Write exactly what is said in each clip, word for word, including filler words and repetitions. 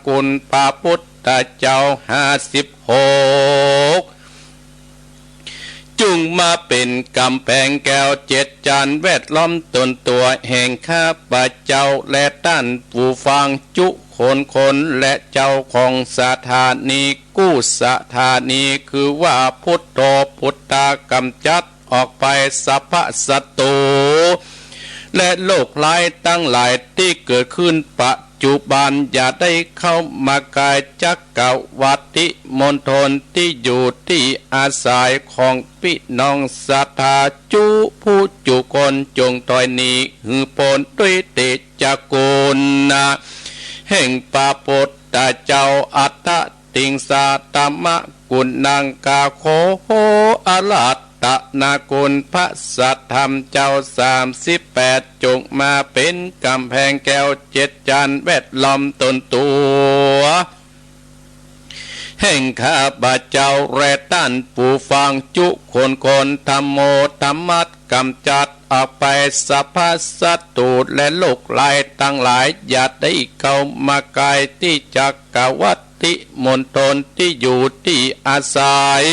คุณพระพุทธเจ้าห้าสิบหก จุ่งมาเป๋นก๋ำแพงแก้วเจ็ดจานแวดล้อมตนตั๋วแห่งข้าพเจ้าและต้านผู้ฟังจุคนคน และเจ้าของสถานีกู้สถานีคือว่าพุทโธ พุทธากำจัดออกไปสัพพะศัตรู และโรคร้ายตังหลายตี้เกิดขึ้นปัจจุบัน อย่าได้เข้ามาใก้จักรวรรดิมณฑลตี้อยู่ตี้อาศัยของปี้น้องศรัทธาจุผู้จุคน จุ่งถอยหนีหื้อป๊นด้วยเตชะคุณแห่งพระพุทธเจ้า อัตถะ ติงสา ธัมมะกุณัง ข้าขออาราธนาคุณพระสัตธรรมเจ้าสามสิบแปด จุ่งมาเป๋นก๋ำแพงแก้วเจ็ดจานแวดล้อมตนตั๋วแห่งข้าพเจ้าและต้านผู้ฟังจุคนคน ธัมโม ธัมมะ กำจัดออกไปสัพพะศัตรูและโรคร้ายตังหลาย อย่าได้เข้ามาใก้ตี้จักรวรรดิมณฑลตี้อยู่ตี้อาศัย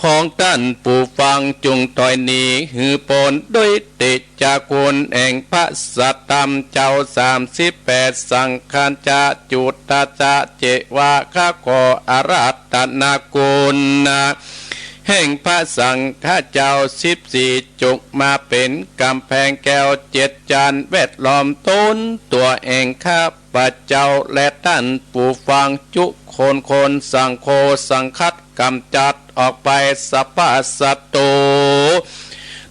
ของต้านผู้ฟัง จุ่งถอยหนีหื้อป๊นด้วยเตชะคุณแห่งพระสัตธรรมเจ้าสามสิบแปด สังฆัญจะ จุตตะจะ เจวะ ข้าขออาราธนาคุณแห่งพระสังฆเจ้าสิบสี่ จุ่งมาเป๋นก๋ำแพงแก้วเจ็ดจานแวดล้อมตนตั๋วแห่งข้าพเจ้าและต้านผู้ฟังจุคนคน สังโฆ สังฆัต กำจัดออกไปสัพพะศัตรู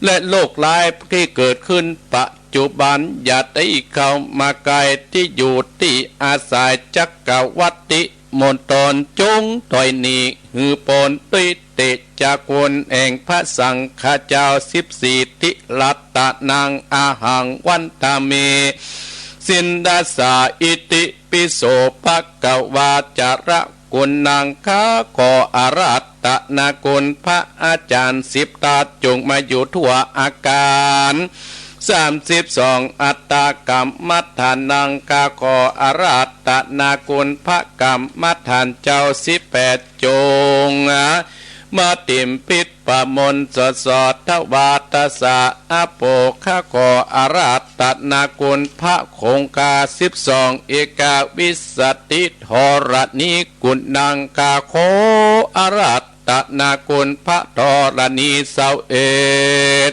และโรคร้ายตี้เกิดขึ้นปัจจุบัน อย่าได้เข้ามาใก้ตี้อยู่ตี้อาศัยจักรวรรดิมณฑล จุ่งถอยหนีหื้อป๊นด้วยเตชะคุณแห่งพระสังฆเจ้าสิบสี่ ติรัตตะนัง อะหัง วันทามิ ศิรสา อิติ ปิโส ภะคะวา จาระ กุณัง ข้าขออาราธนาคุณพระอาจารย์สิบทัศน์ จุ่งมาอยู่ทั่วอาการสามสิบสอง อัตถกรรมฐานัง ข้าขออาราธนาคุณพระกรรมฐานเจ้าสิบแปด จุ่งมาติมพิษ ประมนสดสอดทวาทสะ อะโป ข้าขออาราธนาคุณพระคงคาสิบสอง เอกวิสสติธรณีกุณัง ข้าขออาราธนาคุณพระธรณีเศร้าเอ็ด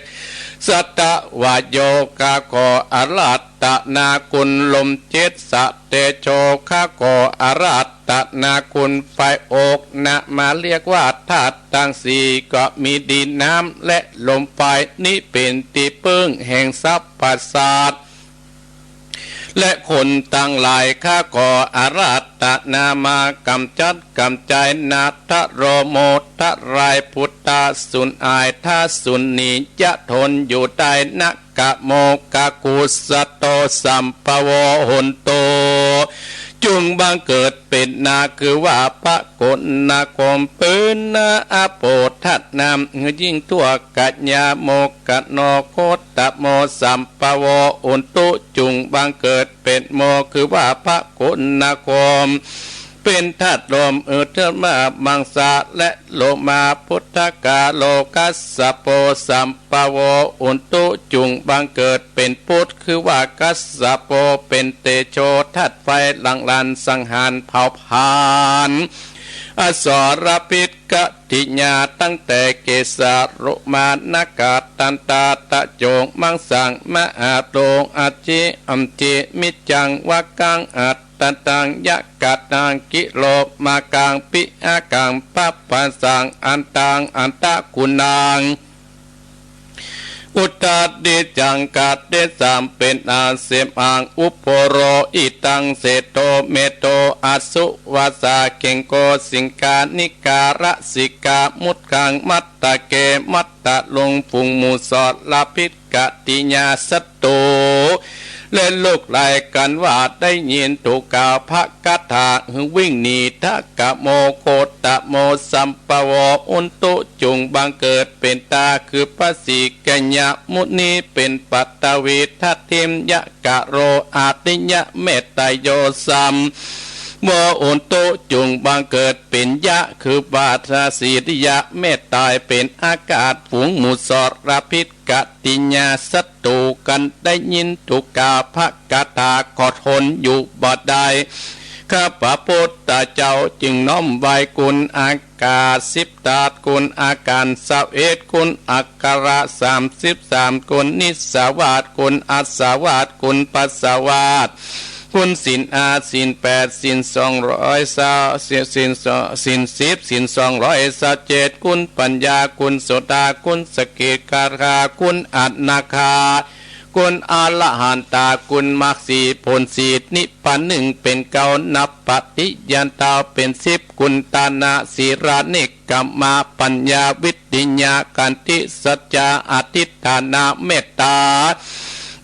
สัตวโย ข้าขออาราธนาคุณลมเจ็ด สะเตโช ข้าขออาราธนาคุณไฟอก นะมาเรียกว่าธาตุตังสี่ ก็มีดินน้ำและลมไฟ นี้เป๋นตี้เปิ้งแห่งสรรพสัตว์และคนตังหลาย ข้าขออาราธนามากำจัดกำจัย นะทะโรโมทะราย พุทธาสูญอาย ถ้าสูญหนีจะทนอยู่ได้ นะ กะโม กะกุสโต สัมภโว หุนโต จุ่งบังเกิดเป๋นนา คือว่าพระกุณาคม เป๋นนา อะโป ธาตุน้ำหื้อยิ่งทั่ว กะยาโม กะโน โคตโม สัมภโว อุนตุ จุ่งบังเกิดเป๋นโม คือว่าพระกุณาคม เป๋นธาตุลม อือเทือนมามังสาและโลมา พุทธกาโล กัสสโป สัมภโว อุนตุ จุ่งบังเกิดเป๋นพุทธ คือว่ากัสสโป เป๋นเตโช ธาตุไฟ หลั่งหลั่นสังหารเผาผลาญ อสรพิษกติยา ตั้งแต่เกสา โลมา นาคา ตันตา ตะโจ มังสัง มหาโต อัจฉิ อัมจิ มิจจัง วะกัง อัต ตันตัง ยะกะตัง กิโลมากัง ปิอากัง ปัปปะสัง อันตัง อันตะกุณัง อุตตาดิจัง กะเตสัง เป๋นอาเสมัง อุปโปโรหิตัง เสโท เมโท อสุวัสสา เกงโก สิงคา นิการะสิกา มุตตัง มัตตะเก มัตตะลุง ฝูงหมู่สรพิษ กติยา ศัตรู และโรคร้าย กันว่าได้ยินถูกกล่าวพระคาถา หื้อวิ่งหนี ทะกะโม โคตโม สัมภโว อุนตุ จุ่งบังเกิดเป๋นตา คือพระสิกยมุนี เป๋นปัตตวี ทัตถิมยะกะโร อาทิยะเมตตโย สัม โมหุนตุ จุ่งบังเกิดเป๋นยะ คือปาราสิตยะ แม้ต๋ายเป๋นอากาศ ฝูงหมู่สรพิษ กะติญญาศัตรูกั๋น ได้ยินถูกกล่าวพระคาถาก็ทนอยู่บ่ได้ ข้าพระพุทธเจ้าจึงน้อมไหว้คุณอากาศสิบธาตุ คุณอาการสิบเอ็ด คุณอักขระสามสิบสาม คุณนิสสาวาส คุณอาสวาส คุณปัสสาวาส คุณศีลห้า ศีลแปด ศีลสองร้อยซาว ศีล ศีล ศีลสิบ ศีลสองร้อยซาวเจ็ด คุณปัญญา คุณโสตา คุณสกิทาคา คุณอนาคา คุณอรหันตา คุณมรรคสี่ ผลสี่ นิพพานหนึ่ง เป๋นเก้า นับปฏิญญาณต๋าเป๋นสิบ คุณทานะ ศีลา เนกขัมมะ ปัญญา วิริยะ ขันติ สัจจะ อธิฐานะ เมตตา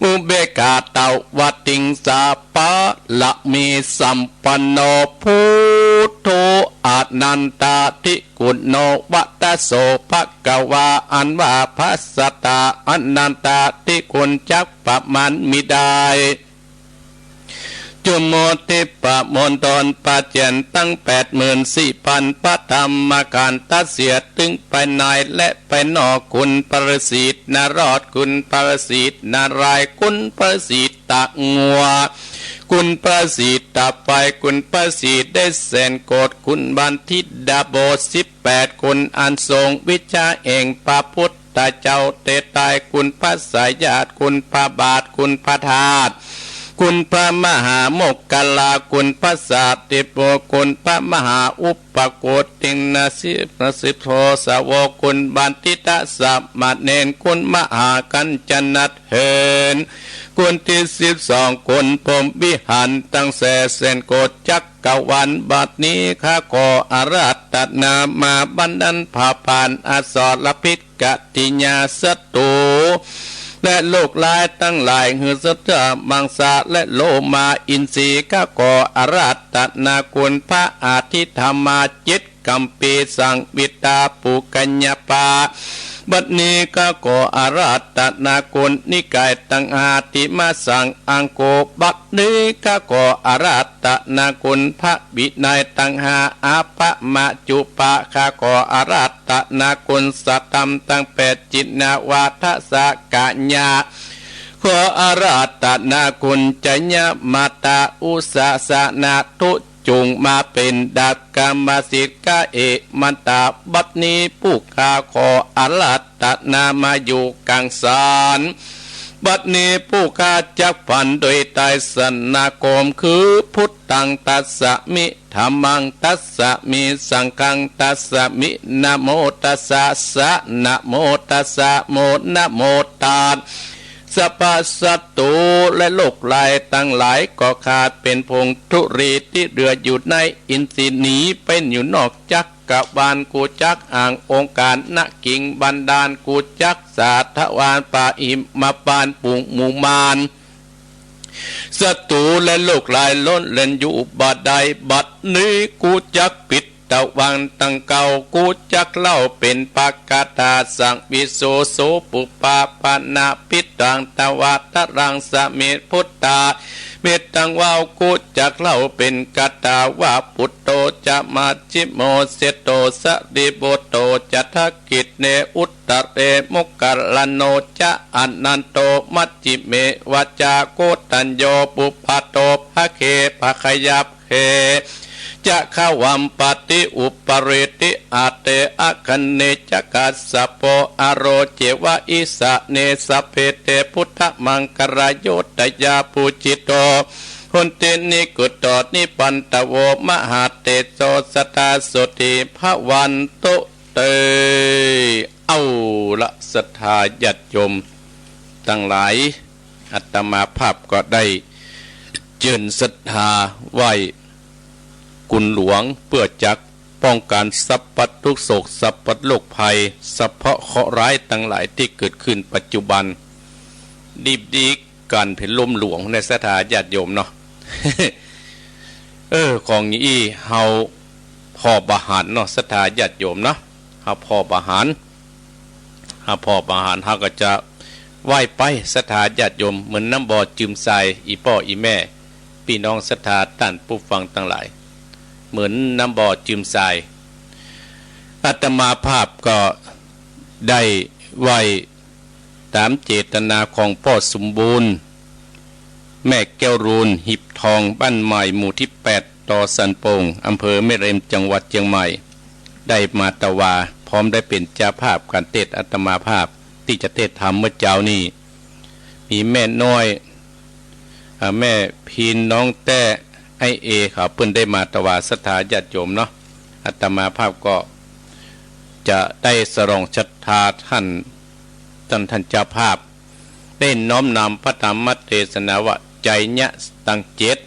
อุเบกขา ตวติงสา บารมีสัมปันโน พุทโธ อนันตาธิคุณโน วะตะโส ภะคะวา อันว่าพระศาสดาอนันตาธิคุณจักประมาณมิได้ จุมโมทิปมณฑล ประเจิญตั้งแปดหมื่นสี่พันพระธรรมขันธ์ ตัดเสียตึงภายในและภายนอก คุณพระศรีนารอด คุณพระศรีนารายณ์ คุณพระศรีตะงัว คุณพระศรีตะไฟ คุณพระศรีเดชแสนโกษ คุณบัณฑิตดาบทสิบแปด คุณอันทรงวิชาแห่งพระพุทธเจ้าแต่ใด คุณพระสายญาติ คุณพระบาท คุณพระธาตุ คุณพระมหาโมคคัลลา คุณพระสารีบุตร คุณพระมหาอุปโกฏ ติงนะสิบ สิบโทสาวก คุณบัณฑิตสามเณร คุณมหากัญจนเถร คุณตี้สิบสอง คุณพรหมวิหาร ตังแสนแสนโกฏจักรวาล บัดนี้ข้าขออาราธนามาบันดาลพระพรานอสรพิษ กะติญญาศัตรู และโรคร้ายตังหลาย หื้อสัตว์มังสาและโลมาอินทรีย์ ข้าขออาราธนาคุณพระอธิธรรมาเจ็ด กัมพีสังวิตา ปุคคยปา บัดนี้ข้าขออาราธนาคุณนิกายตังห้า ติมสังอังโค บัดนี้ข้าขออาราธนาคุณพระวินัยตังห้า อาปะมะจุปะ ข้าขออาราธนาคุณสัตธรรมตังแปด จินนาวาทะสะกะญะ ขออาราธนาคุณจยะมาตาอุสสะนะทุ จุ่งมาเป๋นดาบกรรมสิทธิ์ข้าเอมันตา บัดนี้ผู้ข้าขออาราธนามาอยู่กังสาร บัดนี้ผู้ข้าจักผันโดยไตรสรณคม คือ พุทธัง ทัสสะมิ ธัมมัง ทัสสะมิ สังฆัง ทัสสะมิ นะโมตัสสะ สะ นะโมตัสสะ โม นะโมตัสสะ สรรพศัตรูและโรคร้ายตังหลาย ก็ข้าเป๋นผงธุลีตี้เหลืออยู่ในอินทรีย์ หนีไปอยู่นอกจักรวาล กูจักอ้างองค์การนะกิงบันดาล กูจักสาธวานปะหิมพานต์ ฝูงหมู่มาร ศัตรูและโรคร้ายล้นเล่นอยู่บ่ได้ บัดนี้กูจักปิดตะวันตังเก้า กูจักเล่าเป๋นพระคาถา สังวิโส โส ปุพพา ปะนะปิตัง ทวาทะรัง สะเม พุทธา เมตัง ว่า กูจักเล่าเป๋นคาถาว่า ปุตโต จะ มัชฌิโม เศษโต สะรีปุตโต จะ ทักขิเณ อุตตะเร โมคคัลลาโน จะ อนันโต มัชฌิเม วะจะ โกณฑัญโญ ปุพพะโต ภะเค ภะคะยัพเพ จะ ขวัมปะติ อุปะเรติ อัตเต อะคะเน จะ คัสสะโป อะโร เจวะ อิสะเน สัพเพ เต พุทธมังคะลายุตยา ปูจิโต โหติ นิกขุโต นิปันทโว มหาเตโส สะทา โสติ ภะวันตุ เต เอาละ ศรัทธาญาติโยมตังหลาย อาตมาภาพก็ได้เจิญศรัทธาไหว้คุณหลวง เปื้อจักป้องกันสรรพทุกข์โศก สรรพโรคภัย สะเพาะเคราะห์ร้ายตังหลายตี้เกิดขึ้นปัจจุบัน ดีดี ก๋านเผยลมหลวงในศรัทธาญาติโยมเนาะ เออ ของอี้เฮาผ่อประหารเนาะ ศรัทธาญาติโยมเนาะ เฮาผ่อประหาร เฮาผ่อประหาร เฮาก็จะไหว้ไป ศรัทธาญาติโยม เหมือนน้ำบ่อจืมทราย อี่ป้ออี่แม่ ปี้น้องศรัทธาต้านผู้ฟังตังหลาย เหมือนน้ำบ่อจืมทราย อาตมาภาพก็ได้ไหว้ต๋ามเจตนาของป้อสมบูรณ์ แม่แก้วรูน หีบทอง บ้านใหม่ หมู่ตี้แปด ตอสันโป่ง อำเภอแม่ริม จังหวัดเจียงใหม่ ได้มาตวา พร้อมได้เป๋นเจ้าภาพก๋านเตสน์ อาตมาภาพตี้จะเตสน์ธรรมเมื่อเจ๊านี้ มีแม่น้อย อ่า แม่พีน น้องแต้ ไอ้เอ เขาเปิ้นได้มาตวาศรัทธาญาติโยมเนาะ อาตมาภาพก็จะได้สรองศรัทธาท่าน ต้าน ต้านเจ้าภาพ ได้น้อมนำพระธรรมเตสนาว่า ไชยะตังเจต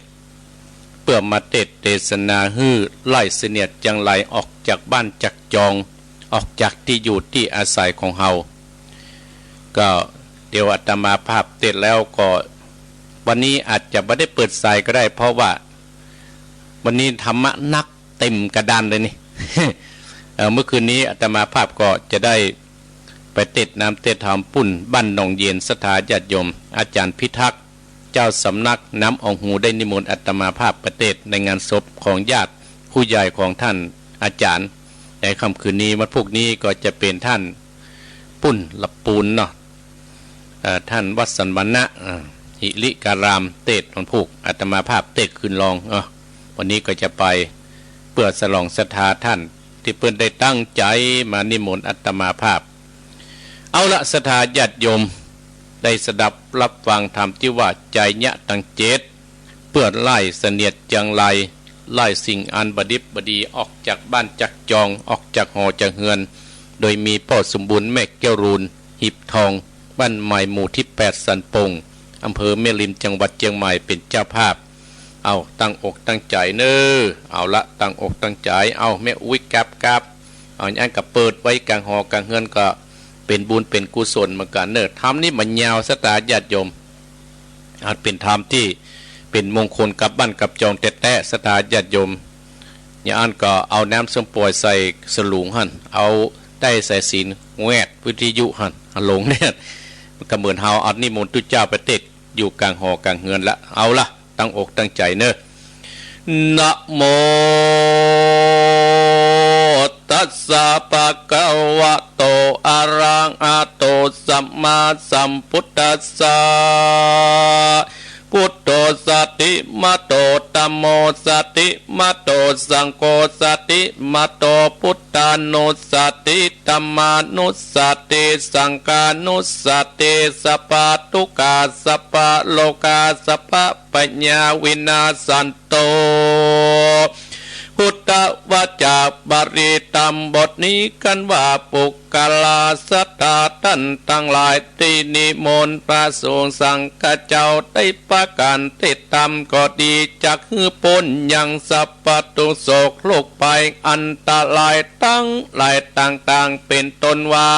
เปื้อมาเตสน์เตสนาหื้อไล่เสนียดจังไรออกจากบ้านจากจอง ออกจากตี้อยู่ตี้อาศัยของเฮา ก็เดี๋ยวอาตมาภาพเตสน์แล้วก็ วันนี้อาจจะบ่ได้เปิดสายก็ได้ เพราะว่าวันนี้ธรรมะนัก เต๋มกระดานเลยนี่ เอ่อ เมื่อคืนนี้อาตมาภาพก็จะได้ไปเตสน์น้ำเตสน์ธรรมปุ้นบ้านหนองเย็น ศรัทธาญาติโยม อาจ๋ารย์พิทักษ์ เจ้าสำนักน้ำอองฮู ได้นิมนต์อาตมาภาพไปเตสน์ในงานศพของญาติผู้ใหญ่ของท่านอาจ๋ารย์ ในค่ำคืนนี้ วันพุธนี้ก็จะเป๋นท่านปุ้นละปูนเนาะ เอ่อ ท่านวสันต์วรรณะ อ่า หิริการาม เตสน์วันพุธ อาตมาภาพเตสน์คืนรอง เอ้อ วันนี้ก็จะไปเปื้อสรองศรัทธาท่านตี้เปิ้นได้ตั้งใจ๋มานิมนต์อาตมาภาพ เอาละ ศรัทธาญาติโยม ได้สดับรับฟังธรรมตี้ว่า ไชยะตังเจต เปื้อไล่เสนียดจังไร ไล่สิ่งอันบ่ดิบบ่ดีออกจากบ้านจากจอง ออกจากหอจากเฮือน โดยมีป้อสมบูรณ์ แม่แก้วรูน หีบทอง บ้านใหม่ หมู่ตี้แปด สันโป่ง อำเภอแม่ริม จังหวัดเจียงใหม่ เป๋นเจ้าภาพ เอา ตั้งอกตั้งใจ๋เน้อ เอาละ ตั้งอกตั้งใจ๋ เอา แม่อุ๊ย กราบ กราบ เอา อันก็เปิดไว้ก๋างหอก๋างเฮือนก็เป๋นบุญเป๋นกุศลเหมือนกั๋นเน้อ ธรรมนี้บ่ยาว ศรัทธาญาติโยม อันเป๋นธรรมตี้เป๋นมงคลกับบ้านกับจองแต๊ๆ ศรัทธาญาติโยม อย่างอั้นก็เอาน้ำส้มป่อยใส่สลุงหั้น เอาใต้สายสิญจน์แหวดวิทยุหั้น หลงเนี่ย มันก็เหมือนเฮาเอานิมนต์ตุ๊เจ้าไปเตสน์อยู่ก๋างหอก๋างเฮือนละ เอาละ ตั้งอกตั้งใจ๋เน้อ นะโม ตัสสะ ภะคะวะโต อะระหะโต สัมมาสัมพุทธัสสะ พุทโธ สะติมาโต ธัมโม สะติมาโต สังโฆ สะติมาโต พุทธานุสสะติ ธัมมานุสสะติ สังฆานุสสะติ สัพพะทุกขา สัพพะโรคา สัพพะภัยา วินาสสันโต พุทธวจา บาลีธรรมบทนี้กันว่า ปุคคละ ศรัทธาต้านตังหลายตี้นิมนต์พระสงฆ์สังฆเจ้าได้ประก๋านเตสน์ธรรมก็ดี จักหื้อป๊นยังสัพพะทุกข์โศกโรคภัยอันตรายตังหลายต่างๆ เป๋นต้นว่า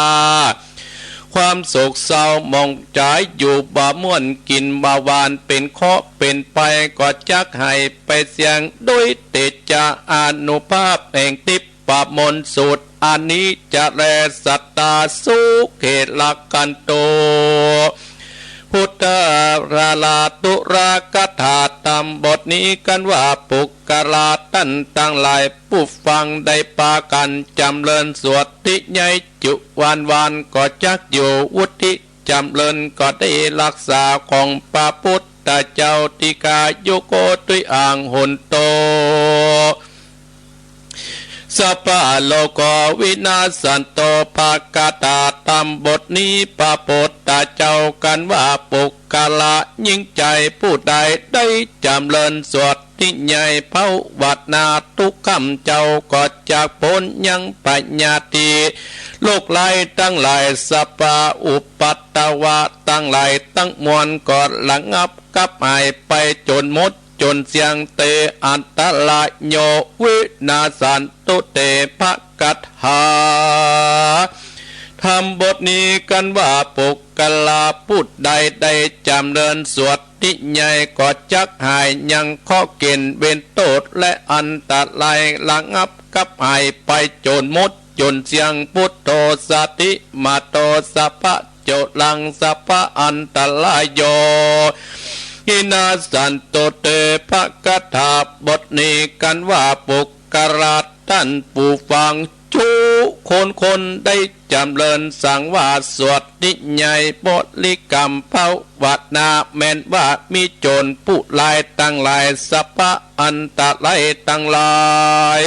ความโศกเศร้าหมองใจ๋ อยู่บ่ม่วนกิ๋นบ่หวาน เป๋นเคราะห์เป๋นภัยก็จักหายไปเสี้ยง โดยเตชะอานุภาพแห่งทิพย์มนต์สูตรอันนี้จะแล สัตตา สุขี รักขันตุ พุทธาราธุระ คาถาธรรมบทนี้กันว่า ปุคคละ ต้านตังหลายผู้ฟังได้ปากั๋นจ๋ำเริญสวดตี้ใหญ่จุหวานๆ ก็จักอยู่ วุฒิจ๋ำเริญก็ได้ฮักษาของพระพุทธเจ้า ทีฆายุโก ตุยอัง โหนตุ สัพพะโรโค วินาสสันตุ พระคาถาธรรมบทนี้ พระพุทธเจ้ากันว่า ปุคคละ หญิงจายผู้ใดได้จ๋ำเริญสวดตี้ใหญ่ภาวนาทุกค่ำเจ๊า ก็จักป๊นยังพยาธิโรคร้ายตังหลาย สัพพะอุปัทวะตังหลายตังมวลก็ระงับกับหายไปจ๋นหมด จ๋นเสี้ยง เต อันตรายโย วินาสสันตุ เต พระคาถาธรรมบทนี้กันว่า ปุคคละผู้ใดได้จ๋ำเริญสวดตี้ใหญ่ ก็จักหายยังเคราะห์เข็ญเวรโต้ษและอันตราย ระงับกับหายไปจ๋นหมด จ๋นเสี้ยง พุทโธ สะติมาโต สัพพะ โจรัง สัพพะอันตรายโย วินาสสันตุ เต พระคาถาบทนี้กันว่า ปุค กราชต้านผู้ฟัง จุคนคนได้จ๋ำเริญสังวาสสวดนิยายบริกรรมภาวนา แม้นว่ามีโจรผู้ร้ายตังหลาย สัพพะอันตรายตังหลาย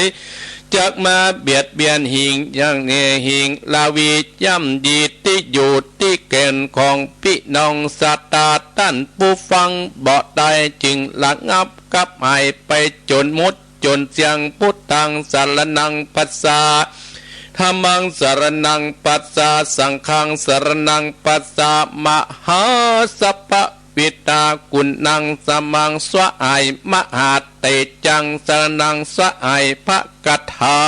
จักมาเบียดเบียนหิ่งอย่างเน่หิ่ง ราวีย่ำยีตี้อยู่ตี้เก๋นของปี้น้องศรัทธาต้านผู้ฟังบ่ได้ จึงระงับกับหายไป โจรหมด โจรเสี้ยง พุทธังสรณังคัจฉา ธัมมังสรณังคัจฉา สังฆังสรณังคัจฉา มหาสัพพะวิตากุณังสมังสวะหาย มหาเตจังสรณังสวะหาย พระคาถา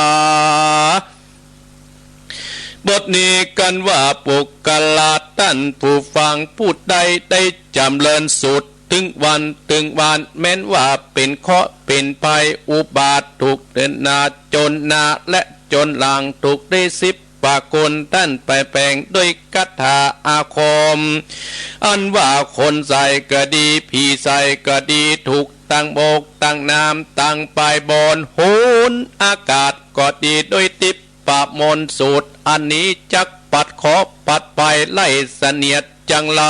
บทนี้กั๋นว่าปุคคละต้านผู้ฟังผู้ใดได้จ๋ำเริญสูตร ตึงวันตึงวัน แม้นว่าเป๋นเคราะห์เป๋นภัย อุบาทถูกเดินหน้าโจรหน้าและโจรหลัง ถูกได้สิบประก๋น ต้านไปแป๋งด้วยคาถาอาคม อันว่าคนใสก็ดี ผีใสก็ดี ถูกตังบกตังน้ำตังปายบน หนอากาศก็ดี ด้วยทิพ ปะมนต์สูตรอันนี้จักปัดเคราะห์ปัดภัยไล่เสนียดจังไร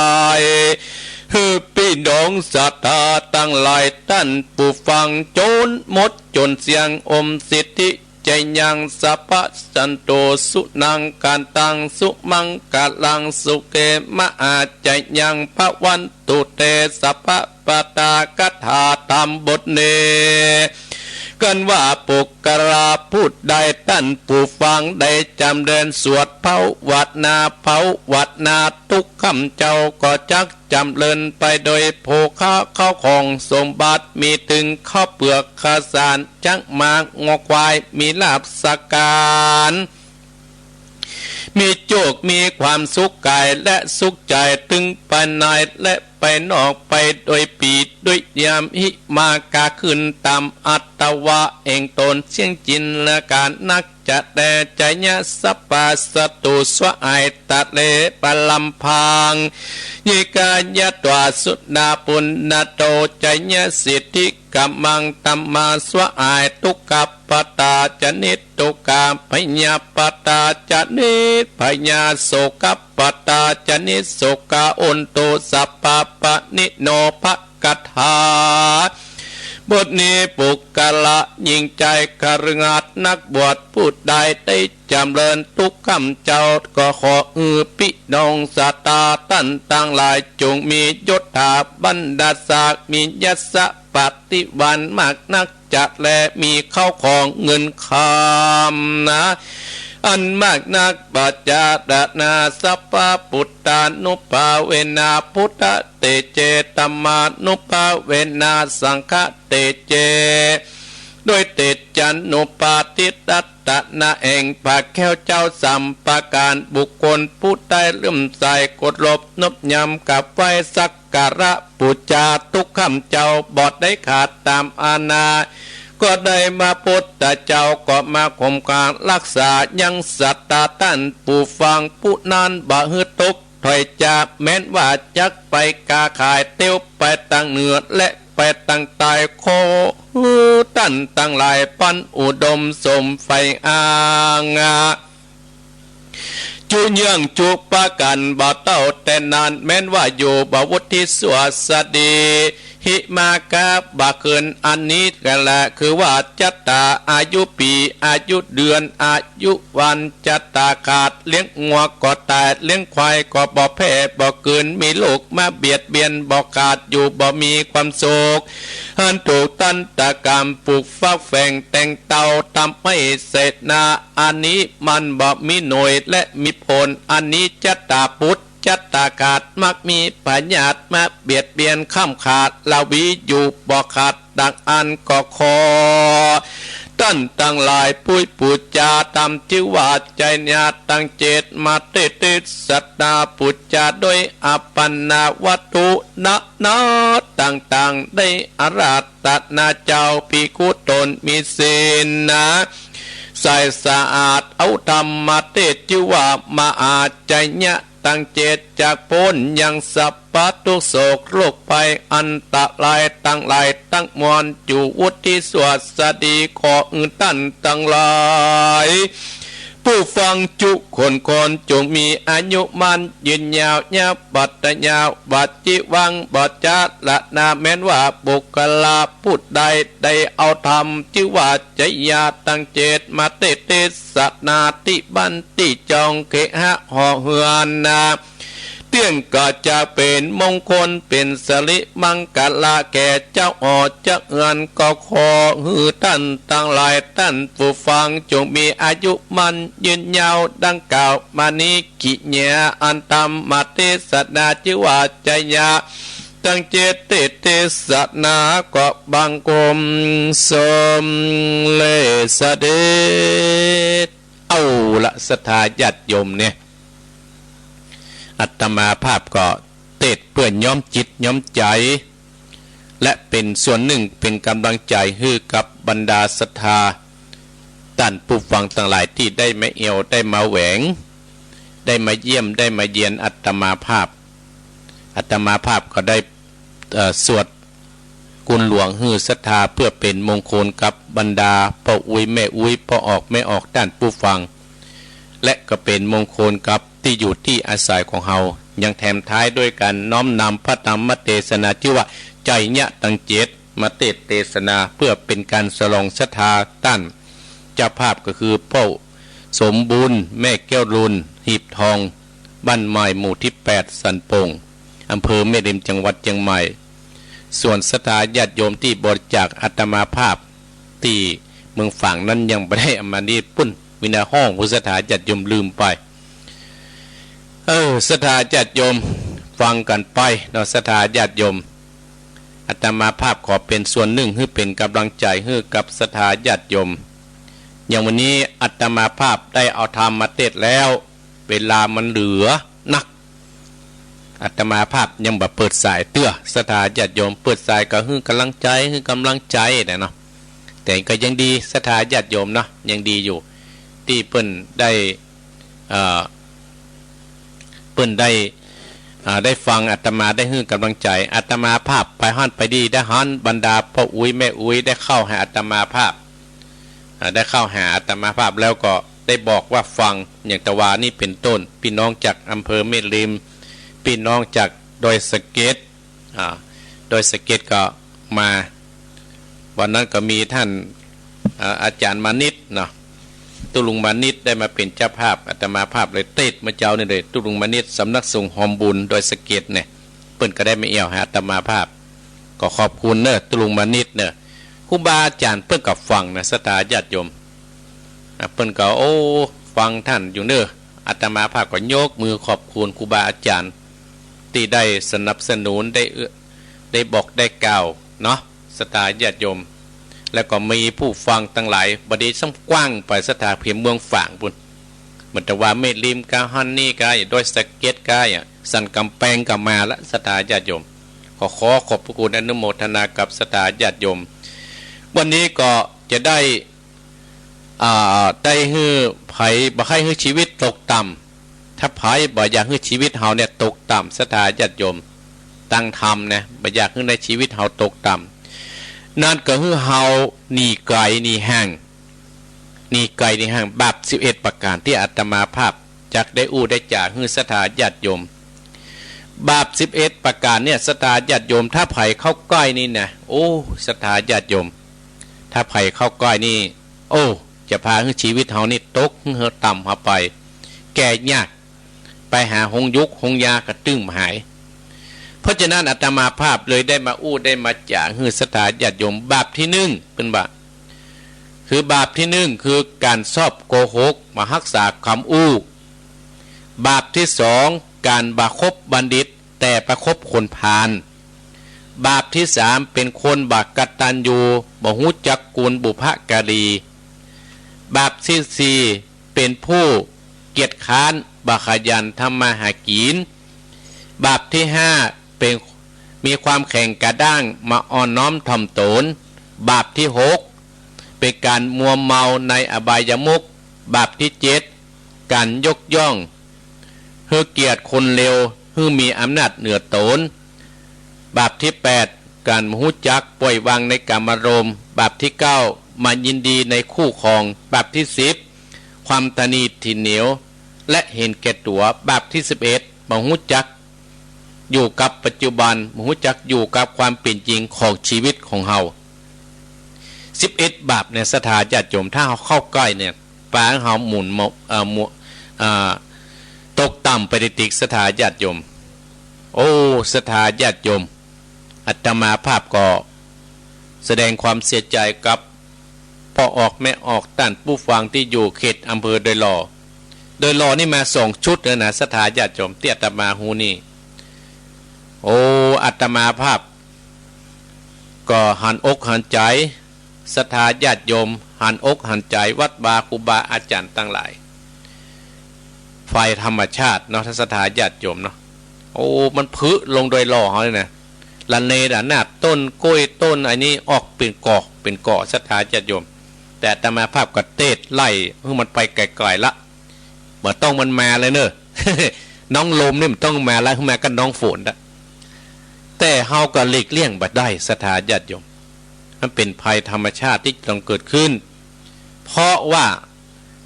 หื้อปี้น้องศรัทธาตังหลายต้านผู้ฟัง โจรหมดโจรเสี้ยง อมสิทธิจะยัง สัพพะสันตุสุนังคันตัง สุมังคลังสุเขมะหาจะยัง ภะวัน ตุเต สัพพะปะทา คาถาธรรมบทนี้ กั๋นว่าปุคคละผู้ใดต้านผู้ฟังได้จ๋ำเริญสวดภาวนา ภาวนาตุ๊กค่ำเจ๊า ก็จักจ๋ำเริญไปโดยโภคะ เข้าของสมบัติมีตึง ข้าวเปลือกข้าวสาร จ๊างม้างัวควาย มีลาภสักการ มีโจค มีความสุขก๋ายและสุขใจ๋ ตึงภายในและภายนอก ไปโดยปี๋โดยยาม หิมากาขึ้นต๋ามอัตวาแห่งต๋น เสี้ยงจินตนาการนักจะแล จะเยียะสัพพะศัตรู สวะหายตะเล ปะลำพัง ยิกายัตวาสุนาปุณณโต จะเยียะสิทธิ กำมังธัมมา สวะหาย ทุกขปะทา จะนิทุกขา พยาปะทา จะนิพยา โสกปะทา จะนิโสกา โหนตุ สัพพะปะริโน พระคาถา บทนี้ปุคคละหญิงจายคฤหัสถ์นักบวชผู้ใดได้จ๋ำเริญตุ๊กค่ำเจ๊า ก็ขอหื้อปี้น้องศรัทธาต้านตังหลาย จงมียศถาบรรดาศักดิ์ มียศปฏิวรรณมากนักจะแล มีเข้าของเงินคำนะ อันมากนัก ปัจจาระนา สัพพะพุทธานุภาเวนะ พุทธะเตเจ ธัมมานุภาเวนะ สังฆะเตเจ ด้วยเตจานุภาทิรัตนะแห่งพระแก้วเจ้าสามประก๋าน บุคคลผู้ใดเลื่อมใสเคารพนบยำกราบไหว้สัก การะปู๋จาตุ๊กค่ำเจ๊าบ่ได้ขาดต๋ามอาณา ก็ได้พระพุทธเจ้าก็มาคุ้มครองฮักษายังศรัทธาต้านผู้ฟังผู้นั้นบ่หื้อตกถอยจาก แม้นว่าจักไปก๊าขายเตียวไปตางเหนือและไปตางใต้ ขอหื้อต้านตังหลายปันอุดมสมใฝ่อ้าง จุเยื้องจุประก๋านบ่เต้าแต่นาน แม้นว่าอยู่บ่วุฒิสวัสดี หิมากาบ่เกินอันนี้ก็แล คือว่าจัตตาอายุปี๋ อายุเดือน อายุวัน จัตตาขาด เลี้ยงงัวก็ต๋าย เลี้ยงควายก็บ่แพร่บ่เกิน มีโรคมาเบียดเบียนบ่ขาด อยู่บ่มีความสุข อันถูกตันตกรรมปลูกฝังแฝงแต่งเต้า ทำให้เสนา อันนี้มันบ่มีหน่วยและมีผล อันนี้จัตตาปุตร จัตตาขาด มักมีพยาธิมาเบียดเบียน ค้ำขาด ราวีอยู่บ่ขาด ดังอั้นก็ขอ ต้านตังหลายปุ้ยปู๋จาธรรม จื้อว่าใจ๋ญาติตังเจ็ด มาเตติสตาปู๋จา โดยอาปณาวัตถุนานาต่างๆ ได้อาราธนาเจ้าภิกขุต๋นมีศีลนะ ใสสะอาด เอาธรรมเตส จื้อว่ามหาใจ๋ญาติตังเจ็ด จักป๊นยังสัพ ปาทุกข์โศกโรคภัยอันตรายตังหลายตังมวล จุวุฒิสวัสดี ขอหื้อต้านตังหลาย ผู้ฟังจุคนคน จงมีอายุมั่นยืนยาว ยาวัฒนะ วาจิวัง บัจจาระนา แม้นว่าบุคคละผู้ใดได้เอาธรรมจื้อว่าจริยาตังเจ็ดมาเตศน์เตสนาตี้บ้านตี้จอง เคหะหอเฮือนนา เตี้ยงก็จะเป๋นมงคลเป๋นสิริมังคละแก่เจ้าหอเจ้าเฮือน ก็ขอหื้อต้านตังหลาย ต้านผู้ฟังจงมีอายุมั่นยืนยาวดังกล่าวมานี้ กิริยาอันธรรมเตสนาจื้อว่าจริยาตังเจ็ดเตศน์เตสนา ก็บังคมสมเร็จเสด็จ เอาละศรัทธาญาติโยมเนี่ย อาตมาภาพก็เตศน์เปื้อน้อมจิตน้อมใจ๋ และเป๋นส่วนนึ่งเป๋นก๋ำลังใจ๋หื้อกับบรรดาศรัทธาต้านผู้ฟังตังหลายตี้ได้มาแอ่วได้มาแหวง ได้มาเยี่ยมได้มาเยียนอาตมาภาพ อาตมาภาพก็ได้ เอ่อ สวด กุณหลวงหื้อศรัทธา เปื้อเป๋นมงคลกับบรรดาป้ออุ๊ยแม่อุ๊ย ป้อออกแม่ออกต้านผู้ฟัง และก็เป๋นมงคลกับตี้อยู่ตี้อาศัยของเฮา ยังแถมท้ายด้วยก๋านน้อมนำพระธรรมเตสนาจื้อว่าจริยาตังเจ็ดมาเตศน์เตสนา เปื้อเป๋นก๋านสลองศรัทธาต้านเจ้าภาพก็คือป้อสมบูรณ์ แม่แก้วรุน หีบทอง บ้านใหม่ หมู่ตี้แปด สันป่ง อำเภอแม่ริม จังหวัดเจียงใหม่ ส่วนศรัทธาญาติโยมตี้บริจาคอาตมาภาพตี้เมืองฝางนั้นยังบ่ได้เอามานี้ ปุ้น มีหน้าฮ้องผู้ศรัทธาญาติโยมลืมไป เออ ศรัทธาญาติโยมฟังกั๋นไปเนาะ ศรัทธาญาติโยม อาตมาภาพขอเป๋นส่วนนึ่งหื้อเป๋นก๋ำลังใจ๋หื้อกับศรัทธาญาติโยม อย่างวันนี้อาตมาภาพได้เอาธรรมมาเตศน์แล้ว เวลามันเหลือนัก อาตมาภาพยังบ่เปิดสายเตื้อ ศรัทธาญาติโยม เปิดสายก็หื้อก๋ำลังใจ๋ หื้อก๋ำลังใจ๋แหละเนาะ แต่ก็ยังดีศรัทธาญาติโยมเนาะ ยังดีอยู่ ตี้เปิ้นได้ เอ่อ เปิ้นได้ อ่า ได้ฟังอาตมา ได้หื้อก๋ำลังใจ๋ อาตมาภาพไปฮ้อนไปดี ได้ฮ้อนบรรดาป้ออุ๊ยแม่อุ๊ยได้เข้าหาอาตมาภาพ อ่า ได้เข้าหาอาตมาภาพแล้วก็ได้บอกว่าฟัง อย่างตะวานี้เป๋นต้น ปี้น้องจากอำเภอแม่ริม ปี้น้องจากดอยสะเก็ด อ่า ดอยสะเก็ดก็มา วันนั้นก็มีต้าน อ่า อาจ๋ารย์มานิตเนาะ ตุ๊ลุงมานิตได้มาเป๋นเจ้าภาพ อาตมาภาพเลยเตศน์เมื่อเจ๊านี่เลย ตุ๊ลุงมานิต สำนักสงฆ์หอมบุญ ดอยสะเก็ดเนี่ย เปิ้นก็ได้มาแอ่วหาอาตมาภาพ ก็ขอบคุณเน่อ ตุ๊ลุงมานิตเน่อ ครูบาอาจ๋ารย์เปิ้นก็ฟังนะ ศรัทธาญาติโยม อ่ะ เปิ้นก็ โอ้ ฟังต้านอยู่เน่อ อาตมาภาพก็ยกมือขอบคุณครูบาอาจ๋ารย์ ตี้ได้สนับสนุน ได้เอื้อ ได้บอกได้กล่าวเนาะ ศรัทธาญาติโยม แล้วก็มีผู้ฟังตังหลาย บ่ดีซ้ำกว้างไปศรัทธาเพียงเมืองฝางปุ้น เหมือนตะวาแม่ริมกาฮั่นนี่กา ดอยสะเก็ดกา สันก๋ำแปงก็มาละ ศรัทธาญาติโยม ขอ ขอขอบพระคุณอนุโมทนากับศรัทธาญาติโยม วันนี้ก็จะได้ อ่า ได้หื้อ ใผบ่ใค่หื้อชีวิตตกต่ำ ถ้าใผบ่อยากหื้อชีวิตเฮาเนี่ยตกต่ำ ศรัทธาญาติโยม ตังธรรมนะ บ่อยากหื้อในชีวิตเฮาตกต่ำ นั้นก็หื้อเฮาหนีไก๋หนีห่าง หนีไก๋หนีห่างบาปสิบเอ็ดประก๋านตี้อาตมาภาพจักได้อู้ได้จ๋าหื้อศรัทธาญาติโยม บาปสิบเอ็ดประก๋านเนี่ย ศรัทธาญาติโยม ถ้าใผเข้าใก้นี่นะ โอ้ ศรัทธาญาติโยม ถ้าใผเข้าใก้นี่ โอ้ จะพาหื้อชีวิตเฮานี่ตกหื้อต่ำหาไป แก้ยาก ไปหาโฮงยุกโฮงยาก็ตึงบ่หาย เพราะฉะนั้นอาตมาภาพเลยได้มาอู้ได้มาจ๋าหื้อศรัทธาญาติโยม บาปที่หนึ่ง เปิ้นว่า คือบาปที่หนึ่ง คือก๋านชอบโกหก บ่ฮักษากำอู้ บาปที่สอง ก๋านบ่คบบัณฑิต แต่ไปคบคนพาล บาปที่สาม เป๋นคนบ่กตัญญู บ่ฮู้จักคุณบุพการี บาปที่สี่ เป๋นผู้เกียจคร้าน บ่ขยันทำมาหากิ๋น บาปที่ห้า เป๋น มีความแข็งกระด้าง บ่อ่อนน้อมถ่อมตน บาปที่หก เป๋นก๋านมัวเมาในอบายมุข บาปที่เจ็ด ก๋านยกย่อง หื้อเกียรติคนเลว หื้อมีอำนาจเหนือต๋น บาปตี้แปด ก๋านบ่ฮู้จักป่อยวางในกามารมณ์ บาปตี้เก้า มายินดีในคู่ครอง บาปตี้สิบ ความตระหนี่ถี่เหนียว และเห็นแก่ตั๋ว บาปตี้สิบเอ็ด บ่ฮู้จักอยู่กับปัจจุบัน บ่ฮู้จักอยู่กับความเป๋นจริงของชีวิตของเฮา สิบเอ็ด บาปเนี่ย ศรัทธาญาติโยม ถ้าเฮาเข้าใก้เนี่ย ปาหื้อเฮาหมุนมา เอ่อ หมุน เอ่อ ตกต่ำไปติกๆ ศรัทธาญาติโยม โอ้ ศรัทธาญาติโยม อาตมาภาพก็แสดงความเสียใจ๋กับป้อออกแม่ออกต้านผู้ฟังตี้อยู่เขตอำเภอดอยหล่อ ดอยหล่อนี่มาสองชุดแล้วนะ ศรัทธาญาติโยม ตี้อาตมาฮู้นี่ โอ้ อาตมาภาพก็หันอกหันใจ๋ ศรัทธาญาติโยม หันอกหันใจ๋ วัดวาครูบาอาจ๋ารย์ตังหลาย ภัยธรรมชาติเนาะ ศรัทธาญาติโยมเนาะ โอ้ มันผึลงดอยหล่อเฮานี่นะ ละเนระนาด ต้นกล้วย ต้นอันนี้ออกเป๋นก่อเป๋นก่อ ศรัทธาญาติโยม แต่อาตมาภาพก็เตศน์ไล่หื้อมันไปไก๋ๆ ละ บ่ต้องมันมาเลยเน่อ น้องลมนี่บ่ต้องมาละ หื้อมากับน้องฝนละ แต่เฮาก็หลีกเลี่ยงบ่ได้ ศรัทธาญาติโยม มันเป๋นภัยธรรมชาติตี้จะต้องเกิดขึ้น เพราะว่า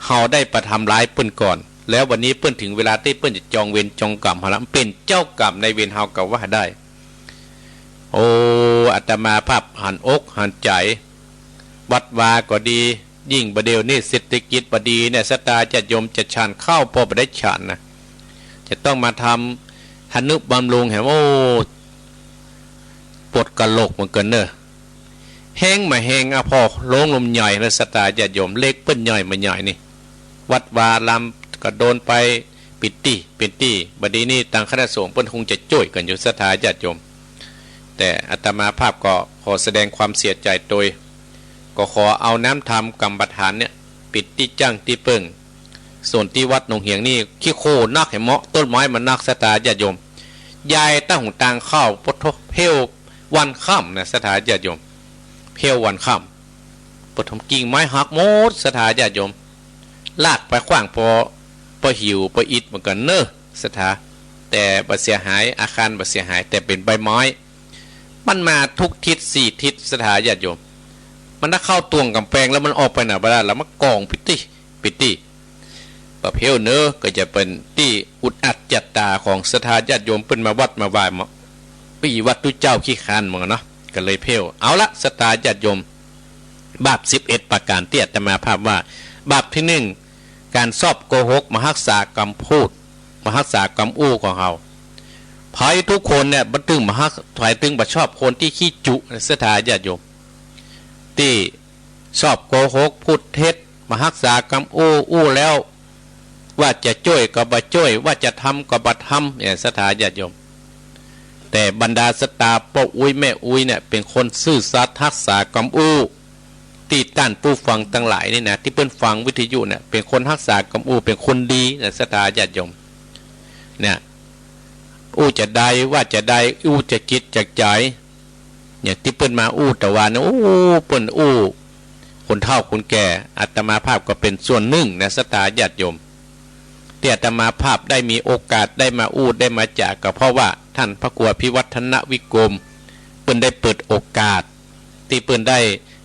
เฮาได้ไปทำร้ายเปิ้นก่อน แล้ววันนี้เปิ้นถึงเวลาตี้เปิ้นจะจองเวรจองกรรมเฮาละ มันเป๋นเจ้ากรรมนายเวรเฮาก็ว่าได้ โอ้ อาตมาภาพหันอกหันใจ๋ วัดวาก็ดี ยิ่งบ่าเดี่ยวนี้เศรษฐกิจบ่ดีเนี่ย ศรัทธาญาติโยมจะฉันข้าวป้อบ่ได้ฉันนะ จะต้องมาทำทนุบำรุงแหม โอ้ ปวดกะโหลกเหมือนกั๋นเน่อ แฮงบ่าแฮง อะ ผ่อโฮงลมใหญ่นะ ศรัทธาญาติโยม เหล็กเปิ้นใหญ่บ่าใหญ่นี่ วัดวาอารามก็โดนไปเป๋นตี้เป๋นตี้ บ่าดีนี้ตางคณะสงฆ์เปิ้นคงจะจ้วยกั๋นอยู่ ศรัทธาญาติโยม แต่อาตมาภาพก็ขอแสดงความเสียใจ๋ตวย ก็ขอเอาน้ำธรรมกรรมฐานเนี่ย เป๋นตี้จั้งตี้เปิ้ง ส่วนตี้วัดหนองเหียงนี่ ขี้โคลนนักแหมเนาะ ต้นไม้มันนัก ศรัทธาญาติโยม ยายตั้งหนตางเข้า ปะโถ เพลววันค่ำนะ ศรัทธาญาติโยม เพลววันค่ำ ปะโถ กิ่งไม้หักหมด ศรัทธาญาติโยม ลากไปขว้างป้อ ป้อหิวป้ออิดเหมือนกั๋นเน่อ ศรัทธา แต่บ่เสียหาย อาคารบ่เสียหาย แต่เป๋นใบไม้ มันมาทุกทิศสี่ทิศ ศรัทธาญาติโยม มันถ้าเข้าตวงก๋ำแปงแล้วมันออกไปไหนบ่ได้ แล้วมันก่องปิตี้ปิตี้ บ่าเพลวเน่อ ก็จะเป๋นตี้อึดอัดจัดต๋าของศรัทธาญาติโยมเปิ้นมาวัดมาวามา ปี้วัดตุ๊เจ้าขี้คร้านหมดเนาะ ก็เลยเพลว เอาละ ศรัทธาญาติโยม บาปสิบเอ็ดประก๋านตี้อาตมาภาพว่า บาปตี้หนึ่ง ก๋านชอบโกหก บ่ฮักษากำพูด บ่ฮักษากำอู้ของเฮา ใผทุกคนเนี่ย บ่ตึงบ่ฮัก ใผตึงบ่ชอบคนตี้ขี้จุ ศรัทธาญาติโยม ตี้ชอบโกหก พูดเท็จ บ่ฮักษากำอู้ อู้แล้ว ว่าจะจ้วยก็บ่จ้วย ว่าจะทำก็บ่ทำเนี่ย ศรัทธาญาติโยม แต่บรรดาศรัทธาป้ออุ๊ยแม่อุ๊ยเนี่ย เป๋นคนซื่อสัตย์ฮักษากำอู้ ตี้ต้านผู้ฟังตังหลายนี่นะ ตี้เปิ้นฟังวิทยุเนี่ย เป๋นคนฮักษากำอู้ เป๋นคนดีนะ ศรัทธาญาติโยม เนี่ย อู้จาใดว่าจาใด อู้จากจิตจากใจ๋ เนี่ย ตี้เปิ้นมาอู้ตะวานะ อู้ เปิ้นอู้ คนเฒ่าคนแก่ อาตมาภาพก็เป๋นส่วนนึ่งนะ ศรัทธาญาติโยม ตี้อาตมาภาพได้มีโอกาสได้มาอู้ได้มาจ๋า ก็เพราะว่าต้านพระครูอภิวัฒนวิกรม เปิ้นได้เปิดโอกาส ตี้เปิ้นได้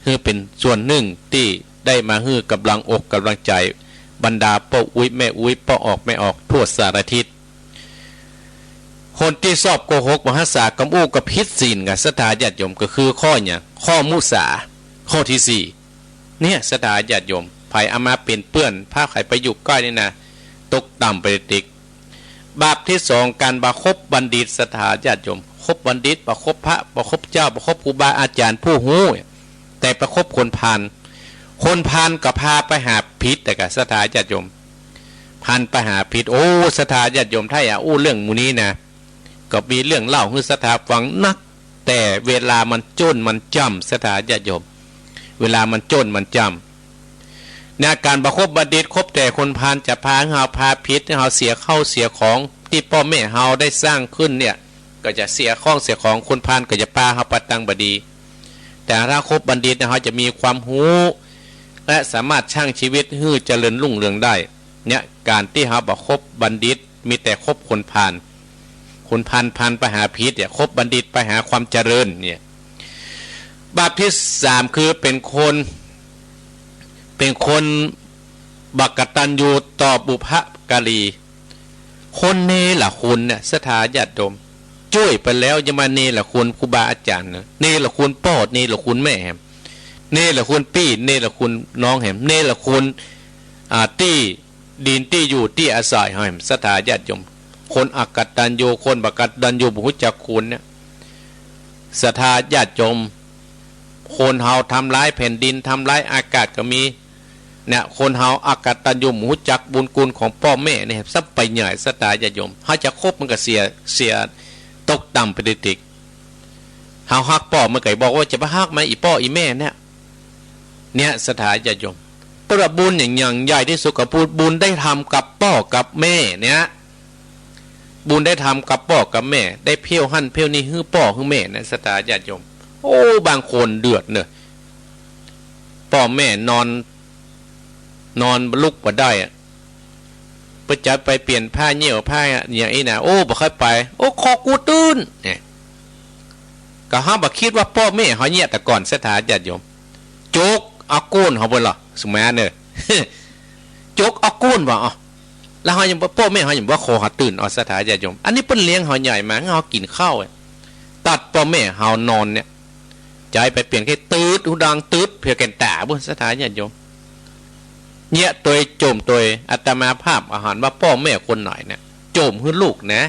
หื้อเป๋นส่วนนึ่งตี้ได้มาหื้อกำลังอกกำลังใจ๋ บรรดาป้ออุ๊ยแม่อุ๊ย ป้อออกแม่ออกทั่วสารทิศ คนตี้ชอบโกหก บ่ฮักษากำอู้ก็ผิดศีลกั๋น ศรัทธาญาติโยม ก็คือข้อหยัง ข้อมุสา ข้อตี้สี่ เนี่ย ศรัทธาญาติโยม ใผเอามาเป๋นเปื้อน พาใผไปอยู่ใก้นี่นะ ตกต่ำไปติก บาปตี้สอง ก๋านบ่คบบัณฑิต ศรัทธาญาติโยม คบบัณฑิต บ่คบพระ บ่คบเจ้า บ่คบครูบาอาจ๋ารย์ผู้ฮู้ แต่ไปคบคนพาล คนพาลก็พาไปหาผิด แต่ก็ ศรัทธาญาติโยม พาลไปหาผิด โอ้ ศรัทธาญาติโยม ถ้าอยากอู้เรื่องหมู่นี้นะ ก็มีเรื่องเล่าหื้อศรัทธาฟังนัก แต่เวลามันจ้นมันจ้ำ ศรัทธาญาติโยม เวลามันจ้นมันจ้ำ เนี่ย ก๋านบ่คบบัณฑิต คบแต่คนพาล จะพาหื้อเฮา พาผิด หื้อเฮาเสียข้าวเสียของ ตี้ป้อแม่เฮาได้สร้างขึ้นเนี่ย ก็จะเสียข้าวเสียของ คนพาลก็จะปาเฮาไปตางบ่ดี แต่ถ้าคบบัณฑิตเนี่ย เฮาจะมีความฮู้ และสามารถสร้างชีวิตหื้อเจริญรุ่งเรืองได้ เนี่ย ก๋านตี้เฮาบ่คบบัณฑิต มีแต่คบคนพาล คุณพาล พาลไปหาผิดเนี่ย คบบัณฑิตไปหาความเจริญเนี่ย บาปตี้สามคือเป๋นคน เป๋นคนบ่กตัญญูต่อบุพการี คนเนรคุณเนี่ย ศรัทธาญาติโยม จ้วยไปแล้วยังมาเนรคุณครูบาอาจ๋ารย์นะ เนรคุณป้อ เนรคุณแม่แหม เนรคุณปี้ เนรคุณน้องแหม เนรคุณ อ่า ตี้ดินตี้อยู่ตี้อาศัยแหม ศรัทธาญาติโยม คนอกตัญญู คนบ่กตัญญู บ่ฮู้จักคุณเนี่ย ศรัทธาญาติโยม คนเฮาทำลายแผ่นดิน ทำลายอากาศก็มี เนี่ย คนเฮาอกตัญญู บ่ฮู้จักบุญคุณของป้อแม่เนี่ย ซ้ำไปใหญ่ ศรัทธาญาติโยม เฮาจะคบมันก็เสีย เสียตกต่ำไปติกๆ เฮาฮักป้อมันก็บอกว่าจะไปฮักมัน อี่ป้ออี่แม่เนี่ย เนี่ย ศรัทธาญาติโยม เปิ้นว่าบุญอย่าง อย่างใหญ่ตี้สุดก็คือบุญได้ทำกับป้อกับแม่เนี่ย บุญได้ทำกับป้อกับแม่ ได้เผี้ยวหั้นเผี้ยวนี่หื้อป้อหื้อแม่นะ ศรัทธาญาติโยม โอ้ บางคนเดือดเน่อ ป้อแม่นอน นอนลุกบ่ได้อะ เปิ้นจะไปเปลี่ยนผ้าเยี่ยวผ้าอย่างอี้นะ โอ้ บ่ค่อยไป โอ้ ขอกูตื่น เนี่ย ก็เฮาบ่คิดว่าป้อแม่เฮาเยียะแต่ก่อน ศรัทธาญาติโยม จกเอาก้นเฮาเปิ้นเหรอ สมัยเน่อ จกเอาก้นว่า อ้อ แล้วเฮายังบ่ ป้อแม่เฮายังบ่ขอเฮาตื่น อ้อ ศรัทธาญาติโยม อันนี้เปิ้นเลี้ยงเฮาใหญ่มา เฮากิ๋นข้าวอะ ตัดป้อแม่เฮานอนเนี่ย จะไปเปลี่ยนแค่ตืด หูดังตืด เผียแก่นต๋าบุ้น ศรัทธาญาติโยม เยียะตวย โจ้มตวย อาตมาภาพอะหันว่าป้อแม่คนไหนเนี่ย โจ้มหื้อลูกนะ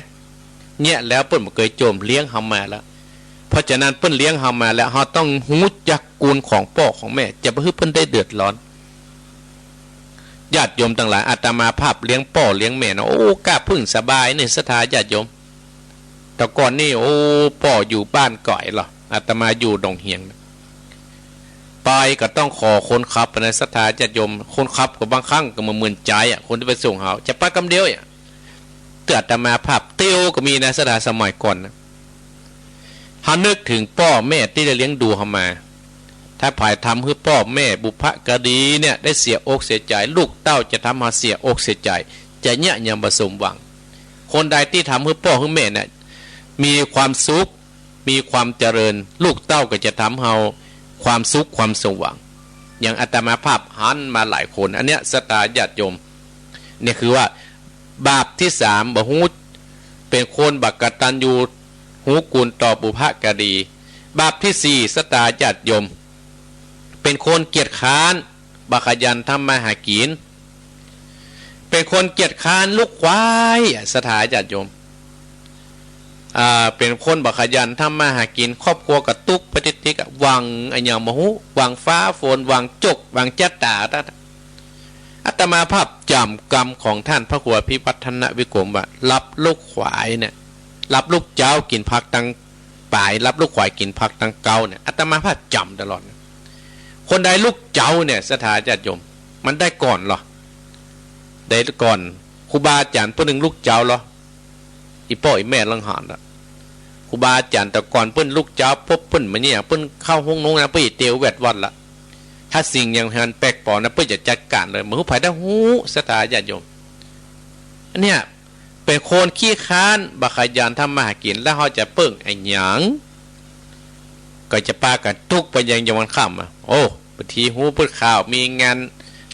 เยียะแล้วเปิ้นบ่เกยโจ้ม เลี้ยงเฮามาแล้ว เพราะฉะนั้นเปิ้นเลี้ยงเฮามาแล้ว เฮาต้องฮู้จักคุณของป้อของแม่ จะบ่หื้อเปิ้นได้เดือดร้อน ญาติโยมตังหลาย อาตมาภาพเลี้ยงป้อเลี้ยงแม่นะ โอ้ ก้าผึ้งสบายเนี่ย ศรัทธาญาติโยม แต่ก่อนนี่ โอ้ ป้ออยู่บ้านไก๋เหรอ อาตมาอยู่ดงเฮียง ไปก็ต้องขอคนขับนะ ศรัทธาญาติโยม คนขับก็บางครั้งก็บ่หมื่นใจ๋อะ คนตี้ไปส่งเฮา จะไปกำเดียวอะ เตื้ออาตมาภาพเตียวก็มีนะ ศรัทธา สมัยก่อนนะ เฮานึกเถิงป้อแม่ตี้ได้เลี้ยงดูเฮามา ถ้าผายทำหื้อป้อแม่บุพการีเนี่ยได้เสียอกเสียใจ๋ ลูกเต้าจะทำเฮาเสียอกเสียใจ๋ จะเยียะยังบ่สมหวัง คนใดตี้ทำหื้อป้อหื้อแม่เนี่ยมีความสุข มีความเจริญ ลูกเต้าก็จะทำเฮาความสุขความสมหวัง อย่างอาตมาภาพหันมาหลายคน อันเนี้ย ศรัทธาญาติโยม เนี่ยคือว่า บาปตี้สาม บ่ฮู้ เป๋นคนบ่กตัญญู ฮู้คุณต่อบุพการี บาปตี้สี่ ศรัทธาญาติโยม เป๋นคนเกียจคร้าน บ่ขยันทำมาหากิ๋น เป๋นคนเกียจคร้านลูกขวายอะ ศรัทธาญาติโยม อ่า เป๋นคนบ่ขยันทำมาหากิ๋น ครอบครัวก็ตุ๊กข์ไปติ๊กๆ อะ หวังอะหยังบ่ฮู้ หวังฟ้าฝน หวังโจค หวังจะต๋า อาตมาภาพจ๋ำกำของท่านพระครูอภิวัฒนวิกรมว่า หลับลูกขวายเนี่ย หลับลูกเจ๊ากิ๋นผักตังป๋าย หลับลูกขวายกิ๋นผักตังเก๊าเนี่ย อาตมาภาพจ๋ำตลอด คนใดลูกเจ๊าเนี่ย ศรัทธาญาติโยม มันได้ก่อนเหรอ ได้ก่อนครูบาอาจ๋ารย์เปิ้นนึ่งลูกเจ๊าเหรอ อี่ป้ออี่แม่ลังหันละ ครูบาอาจ๋ารย์แต่ก่อนเปิ้นลูกเจ๊าปุ๊บ เปิ้นมาเนี่ย เปิ้นเข้าห้องนงนะ เปิ้นจะเตียวแวดวัดละ ถ้าสิ่งอย่างหันแปลกปลอมนะ เปิ้นจะจัดก๋านเลย บ่หื้อใผได้ฮู้ ศรัทธาญาติโยม อันเนี้ย เป๋นคนขี้คร้าน บ่ขยันทำมาหากิ๋น แล้วเฮาจะเปิ้งอะหยัง ก็จะปากั๋นตุ๊กข์ไปยัง ยังวันค่ำอะ โอ้ บางทีฮู้เปิ้นข่าวมีงาน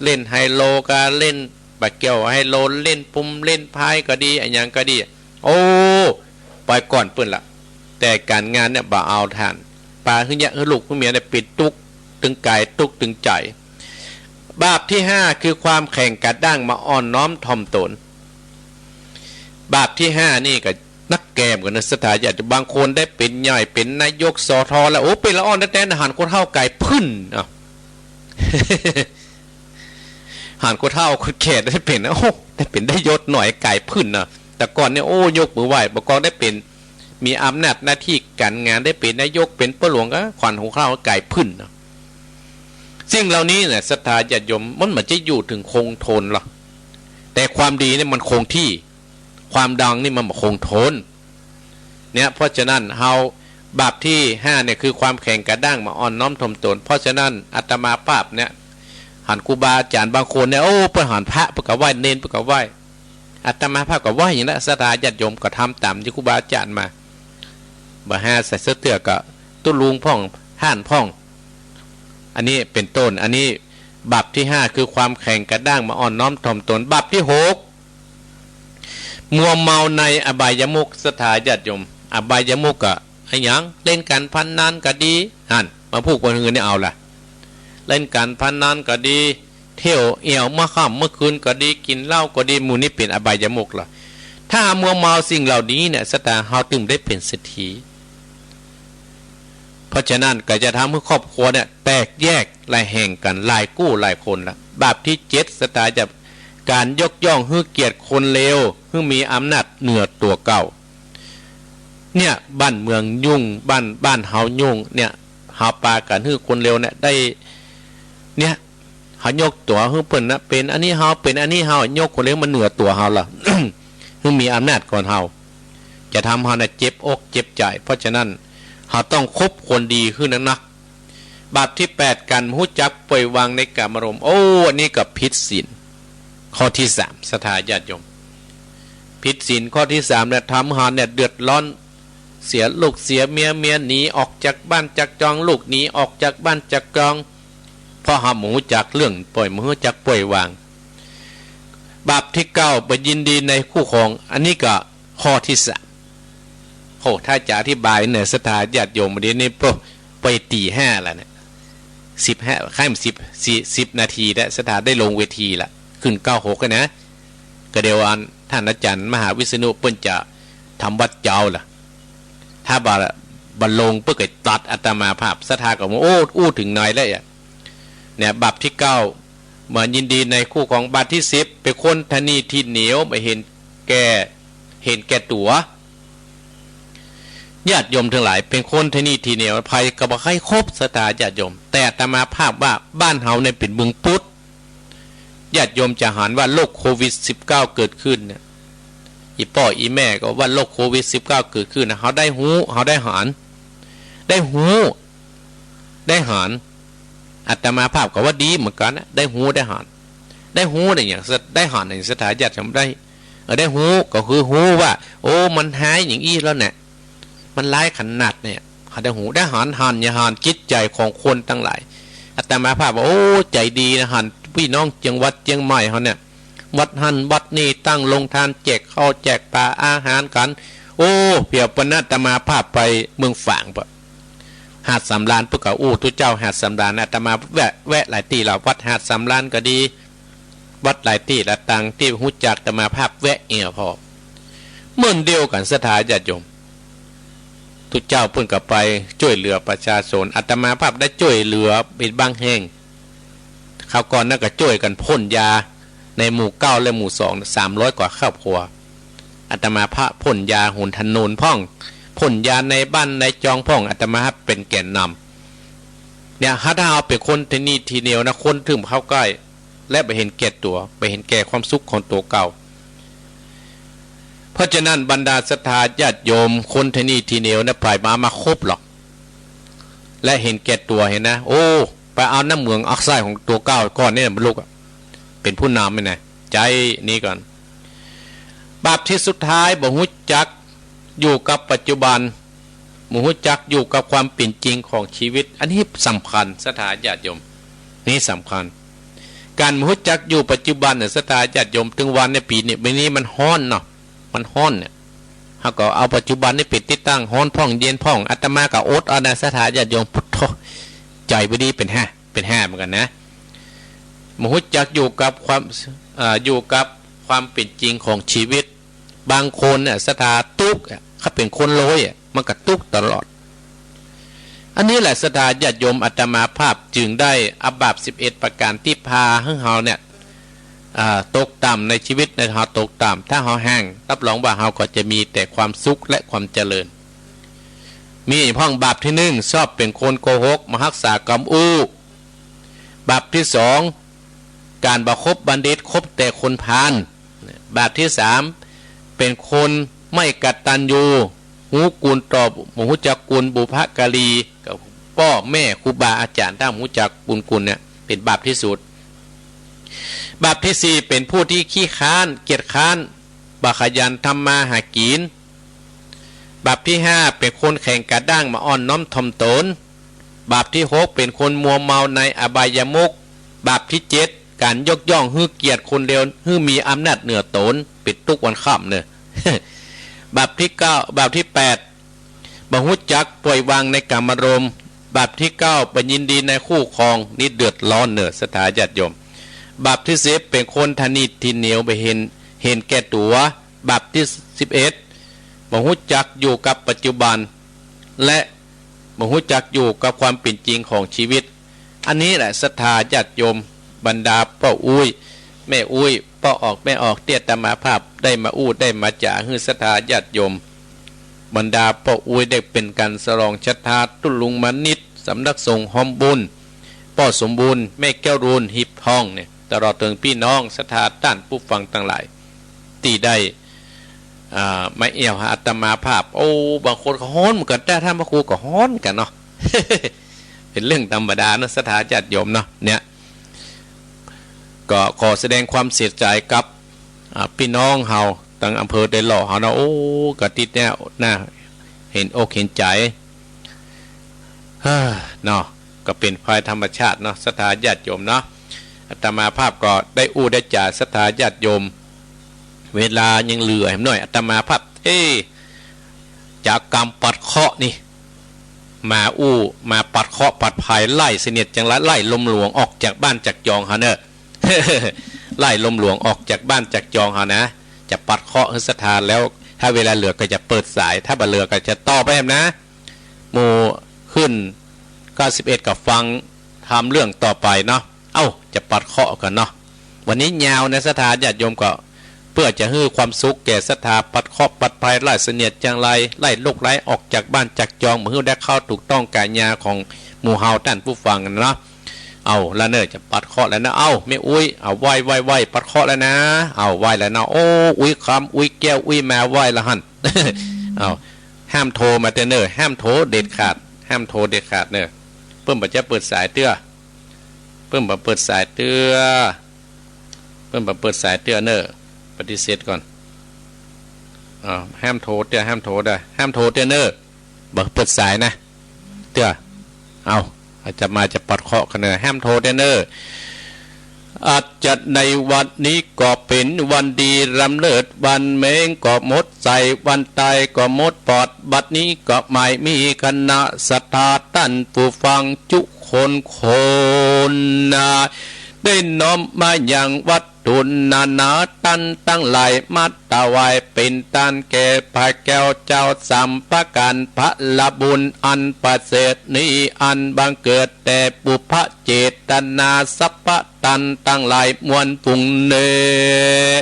เล่นไฮโลก็เล่น บ่าแก้วไฮโล เล่นปุ๊มเล่นพายก็ดี อะหยังก็ดี โอ้ ไปก่อนเปิ้นละ แต่ก๋านงานเนี่ยบ่เอาต้าน ปาหื้อเยียะหื้อลูกหื้อเมียเนี่ยเป๋นตุ๊กข์ตึงก๋าย ตุ๊กข์ตึงใจ๋ บาปตี้ห้า คือความแข็งกระด้าง บ่อ่อนน้อมถ่อมตน บาปตี้ห้านี่ก็นักแก่เหมือนกั๋นนะ ศรัทธาญาติ บางคนได้เป๋นใหญ่ เป๋นนายก สอทอ แล้ว โอ้ เป๋นละอ่อนแต๊ๆ นะ หันคนเฒ่าก๋ายผึ้น อ้าว หันคนเฒ่าคนแก่ได้เป๋น โอ้ ได้เป๋นได้ยศหน่อยก๋ายผึ้นนะ แต่ก่อนเนี่ย โอ้ ยกมือไหว้ บ่าก่อนได้เป๋น มีอำนาจหน้าตี้ก๋านงาน ได้เป๋นนายก เป๋นป้อหลวง ก็หันคนเฒ่าก๋ายผึ้นนะ สิ่งเหล่านี้เนี่ย ศรัทธาญาติโยม มันบ่จะอยู่เถิงคงทนหรอก แต่ความดีเนี่ยมันคงที่ ความดังนี่มันบ่คงทน เนี่ย เพราะฉะนั้นเฮา บาปตี้ห้าเนี่ยคือความแข็งกระด้าง บ่อ่อนน้อมถ่อมตน เพราะฉะนั้นอาตมาภาพเนี่ย หันครูบาอาจ๋ารย์บางคนเนี่ย โอ้ เปิ้นหันพระเปิ้นก็ไหว้ เณรเปิ้นก็ไหว้ อาตมาภาพก็ว่าอย่างนั้น ศรัทธาญาติโยมก็ทำต๋ามตี้ครูบาอาจ๋ารย์มา บ่หาใส่เสื้อเตื้อก็ตุ๊ลุงพ่อง ห่านพ่อง อันนี้เป๋นต้น อันนี้บาปตี้ห้า คือความแข็งกระด้าง บ่อ่อนน้อมถ่อมตน บาปตี้หก มัวเมาในอบายมุข ศรัทธาญาติโยม อบายมุขก็อะหยัง เล่นการพนันก็ดี หั้น บ่าพูดคนอื่นนี่เอาละ เล่นการพนันก็ดี เที่ยวแอ่วเมื่อค่ำเมื่อคืนก็ดี กิ๋นเหล้าก็ดี หมู่นี้เป๋นอบายมุขละ ถ้ามัวเมาสิ่งเหล่านี้เนี่ย ศรัทธา เฮาตึงได้เป๋นเศรษฐี เพราะฉะนั้นก็จะทำหื้อครอบครัวเนี่ยแตกแยกระแหงกั๋นหลายกู้หลายคนละ บาปตี้เจ็ด ศรัทธาญาติ ก๋านยกย่องหื้อเกียรติคนเลว หื้อมีอำนาจเหนือตั๋วเก่า เนี่ย บ้านเมืองยุ่ง บ้าน บ้านเฮายุ่ง เนี่ย เฮาปากั๋นหื้อคนเลวเนี่ยได้ เนี่ย เฮายกตั๋วหื้อเปิ้นนะ เป๋นอันนี้เฮา เป๋นอันนี้เฮา ยกคนเลวมาเหนือตั๋วเฮาละ หื้อมีอำนาจก่อนเฮา จะทำเฮาเนี่ยเจ็บอกเจ็บใจ๋ เพราะฉะนั้นเฮาต้องคบคนดีหื้อนักๆ บาปตี้แปด ก๋านบ่ฮู้จักปล่อยวางในกามารมณ์ โอ้ อันนี้ก็ผิดศีลข้อตี้สาม ศรัทธาญาติโยม ผิดศีลข้อตี้สามเนี่ย ทำหื้อเฮาเนี่ยเดือดร้อน เสียลูกเสียเมีย เมียหนีออกจากบ้านจากจอง ลูกหนีออกจากบ้านจากจอง เพราะเฮาบ่ฮู้จักเรื่องปล่อย บ่ฮู้จักปล่อยวาง บาปตี้เก้า บ่ยินดีในคู่ครอง อันนี้ก็ข้อตี้สาม โอ้ ถ้าจะอธิบายเนี่ย ศรัทธาญาติโยม เดี๋ยวนี้ โอ้ ไปตีห้าแล้วเนี่ย สิบห้า ใค่มันสิบ สี่ สิบนาทีแล้ว ศรัทธาได้ลงเวทีแล้ว ขึ้นเก้าหกแล้วนะ ก็เดี๋ยวอันท่านอาจ๋ารย์มหาวิษณุเปิ้นจะทำวัตรเจ๊าล่ะ ถ้าบ่า บ่าลงเปิ้นก็ตัดอาตมาภาพ ศรัทธาก็ว่า โอ้ อู้เถิงไหนแล้วอะ เนี่ย บาปตี้เก้า บ่ยินดีในคู่ครอง บาปตี้สิบ เป๋นคนทะนีทีเหนียว บ่เห็นแก่ เห็นแก่ตั๋ว ญาติโยมตังหลาย เป๋นคนทะนีทีเหนียว ใผก็บ่ใค่คบ ศรัทธาญาติโยม แต่อาตมาภาพว่าบ้านเฮาเนี่ยเป๋นเมืองพุทธ ญาติโยมจะหันว่าโรคโควิดสิบเก้าเกิดขึ้นเนี่ย อี่ป้ออี่แม่ก็ว่าโรคโควิดสิบเก้าเกิดขึ้นนะ เฮาได้ฮู้ เฮาได้หัน ได้ฮู้ ได้หัน อาตมาภาพก็ว่าดีเหมือนกั๋นนะ ได้ฮู้ได้หัน ได้ฮู้ได้หยัง ได้หันได้หยัง ศรัทธาญาติโยม ได้ เออ ได้ฮู้ก็คือฮู้ว่า โอ้ มันฮ้ายอย่างอี้แล้วเนี่ย มันร้ายขนาดเนี่ย เฮาได้ฮู้ได้หัน หัน อย่าหันจิตใจ๋ของคนตังหลาย อาตมาภาพว่า โอ้ ใจ๋ดีนะ หันปี้น้องเจียงวัดเจียงใหม่เฮาเนี่ย วัดหั้นวัดนี่ตั้งโฮงตาน แจกข้าวแจกป๋าอาหารกั๋น โอ้ เปียบปะนะ อาตมาภาพไปเมืองฝางปะ หาดสำราญ เปิ้นก็อู้ตุ๊เจ้าหาดสำราญ อาตมาแวะ แวะหลายตี้แล้ว วัดหาดสำราญก็ดี วัดหลายตี้ละ ตังตี้ฮู้จักอาตมาภาพแวะเหียพอ เหมือนเดียวกั๋น ศรัทธาญาติโยม ตุ๊เจ้าเปิ้นก็ไปจ้วยเหลือประชาชน อาตมาภาพได้จ้วยเหลือเป๋นบางแห่ง คราวก่อนนั้นก็จ้วยกั๋นพ่นยาในหมู่เก้าและหมู่สอง สามร้อยกว่าครอบครัว อาตมาภาพพ่นยาหนถนนพ่อง พ่นยาในบ้านในจองพ่อง อาตมาภาพเป๋นแกนนำ เนี่ย ถ้าเฮาเป๋นคนทะนีทีเหนียวนะ คนตึงเข้าใก้ และบ่เห็นแก่ตั๋ว บ่เห็นแก่ความสุขของตั๋วเก่า เพราะฉะนั้นบรรดาศรัทธาญาติโยม คนทะนีทีเหนียวนะ ใผบ่มาคบหรอก และเห็นแก่ตั๋วหั้นนะ โอ้ ไปเอาน้ำเหมืองออกไซด์ของตั๋วเก่าก่อนเนี่ย ลูกอะ เป๋นผู้นำนี่นะ ใจ๋นี้ก่อน บาปตี้สุดท้าย บ่ฮู้จักอยู่กับปัจจุบัน บ่ฮู้จักอยู่กับความเป๋นจริงของชีวิต อันนี้สำคัญ ศรัทธาญาติโยม นี่สำคัญ ก๋านบ่ฮู้จักอยู่ปัจจุบันเนี่ย ศรัทธาญาติโยม เถิงวันเนี่ย ปี๋นี้ ปี๋นี้มันฮ้อนเนาะ มันฮ้อนเนี่ย เฮาก็เอาปัจจุบันนี่เป๋นตี้ตั้ง ฮ้อนพ่องเย็นพ่อง อาตมาก็อดเอานะ ศรัทธาญาติโยม พุทโธ ใจ๋บ่ดี เป๋นแฮ่ เป๋นแฮ่เหมือนกั๋นนะ บ่ฮู้จักอยู่กับความ เอ่อ อยู่กับความเป๋นจริงของชีวิต บางคนเนี่ย ศรัทธาตุ๊กข์อะ เขาเป๋นคนรวยอะ มันก็ตุ๊กข์ตลอด อันนี้แหละ ศรัทธาญาติโยม อาตมาภาพจึงได้เอาบาปสิบเอ็ดประก๋านตี้พาหื้อเฮาเนี่ย อ่า ตกต่ำในชีวิตนะ เฮาตกต่ำ ถ้าเฮาแฮง รับรองว่าเฮาก็จะมีแต่ความสุขและความเจริญ มีพ่อง บาปตี้นึ่ง ชอบเป๋นคนโกหก บ่ฮักษากำอู้ บาปตี้สอง ก๋านบ่คบบัณฑิต คบแต่คนพาล บาปตี้สาม เป๋นคนไม่กตัญญู ฮู้กูณต่อ บ่ฮู้จักกูณบุพการี กับป้อแม่ครูบาอาจ๋ารย์ ถ้าบ่ฮู้จักบุญคุณเนี่ย เป๋นบาปตี้สุด บาปตี้สี่ เป๋นผู้ตี้ขี้คร้าน เกียจคร้าน บ่ขยันทำมาหากิ๋น บาปตี้ห้า เป๋นคนแข็งกระด้าง บ่อ่อนน้อมถ่อมต๋น บาปตี้หก เป๋นคนมัวเมาในอบายมุข บาปตี้เจ็ด ก๋านยกย่องหื้อเกียรติคนเลว หื้อมีอำนาจเหนือต๋น เป๋นตุ๊กวันค่ำเน่อ บาปตี้เก้า บาปตี้แปด บ่ฮู้จักป่อยวางในกามารมณ์ บาปตี้เก้า บ่ยินดีในคู่ครอง นี่เดือดร้อนเน่อ ศรัทธาญาติโยม บาปตี้สิบ เป๋นคนถนิดถี่เหนียว บ่เห็น เห็นแก่ตั๋ว บาปตี้สิบเอ็ด บ่ฮู้จักอยู่กับปัจจุบัน และบ่ฮู้จักอยู่กับความเป๋นจริงของชีวิต อันนี้แหละศรัทธาญาติโยม บรรดาป้ออุ๊ย แม่อุ๊ย ป้อออก แม่ออก ตี้อาตมาภาพได้มาอู้ได้มาจ๋าหื้อศรัทธาญาติโยม บรรดาป้ออุ๊ยได้เป๋นก๋านสลองชะตาตุ๊ลุงมณิษฐ์ สำนักสงฆ์ฮอมบุญ ป้อสมบูรณ์ แม่แก้วรูน หีบทองเนี่ย ตลอดเถิงปี้น้องศรัทธาต้านผู้ฟังตังหลาย ตี้ได้ อ่า มาแอ่วหาอาตมาภาพ โอ้ บางคนก็ฮ้อนเหมือนกั๋น แต่ต้านพระครูก็ฮ้อนกั๋นเนาะ เป๋นเรื่องธรรมดาเนาะ ศรัทธาญาติโยมเนาะ เนี่ย ก็ขอแสดงความเสียใจ๋กับ อ่า ปี้น้องเฮา ตังอำเภอดอยหล่อเฮาเนาะ โอ้ กะติดเนี่ย น่าเห็นอกเห็นใจ๋ เฮ้อ เนาะ ก็เป๋นภัยธรรมชาติเนาะ ศรัทธาญาติโยมเนาะ อาตมาภาพก็ได้อู้ได้จ๋าศรัทธาญาติโยม เวลายังเหลือแหมหน้อย อาตมาภาพ เอ๊ะ จากก๋านปัดเคราะห์นี่ มาอู้ มาปัดเคราะห์ปัดภัย ไล่เสนียดจังไร ไล่ลมหลวงออกจากบ้านจากจองเฮาเน่อ ไล่ลมหลวงออกจากบ้านจากจองเฮานะ จะปัดเคราะห์หื้อศรัทธาแล้ว ถ้าเวลาเหลือก็จะเปิดสาย ถ้าบ่เหลือก็จะต่อไปแหมนะ หมู่ขึ้นเก้าสิบเอ็ดก็ฟังธรรมเรื่องต่อไปเนาะ เอ้า จะปัดเคราะห์กั๋นเนาะ วันนี้ยาวนะศรัทธาญาติโยม ก็เปื้อจะหื้อความสุขแก่ศรัทธา ปัดเคราะห์ปัดภัย ไล่เสนียดจังไร ไล่โรคร้ายออกจากบ้านจากจอง บ่หื้อได้เข้าถูกต้องก๋ายาของหมู่เฮาต้านผู้ฟังเนาะ เอาละเน่อ จะปัดเคราะห์แล้วนะ เอ้า แม่อุ๊ย เอา ไหว้ ไหว้ ไหว้ ปัดเคราะห์แล้วนะ เอา ไหว้แล้วนะ โอ้ อุ๊ยคำ อุ๊ยแก้ว อุ๊ยมาไหว้ละหั้น เอา ห้ามโทรมาเตื้อเน่อ ห้ามโทรเด็ดขาด ห้ามโทรเด็ดขาดเน่อ เปิ้นบ่จะเปิดสายเตื้อ เปิ้นบ่เปิดสายเตื้อ เปิ้นบ่เปิดสายเตื้อเน่อ ปฏิเสธก่อน อ่า ห้ามโทรเตื้อ ห้ามโทรเด้อ ห้ามโทรเตื้อเน่อ บ่เปิดสายนะ เตื้อ เอา อาตมาจะปัดเคราะห์กั๋นเน่อ ห้ามโทรเตื้อเน่อ อาจจะในวันนี้ก็เป๋นวันดีล้ำเลิศ วันเม้งก็หมดใส วันต๋ายก็หมดปอด บัดนี้ก็หมายมีคณะศรัทธาต้านผู้ฟังจุคนคนนา ได้น้อมมายังวัตถุนานา ต้านตังหลายมาถวายเป๋นตานแก่พระแก้วเจ้าสามประก๋าน ผลบุญอันประเสริฐนี้ อันบังเกิดแต่ปุพพะเจตนา สัพพะต้านตังหลายมวลฝูงเน่อ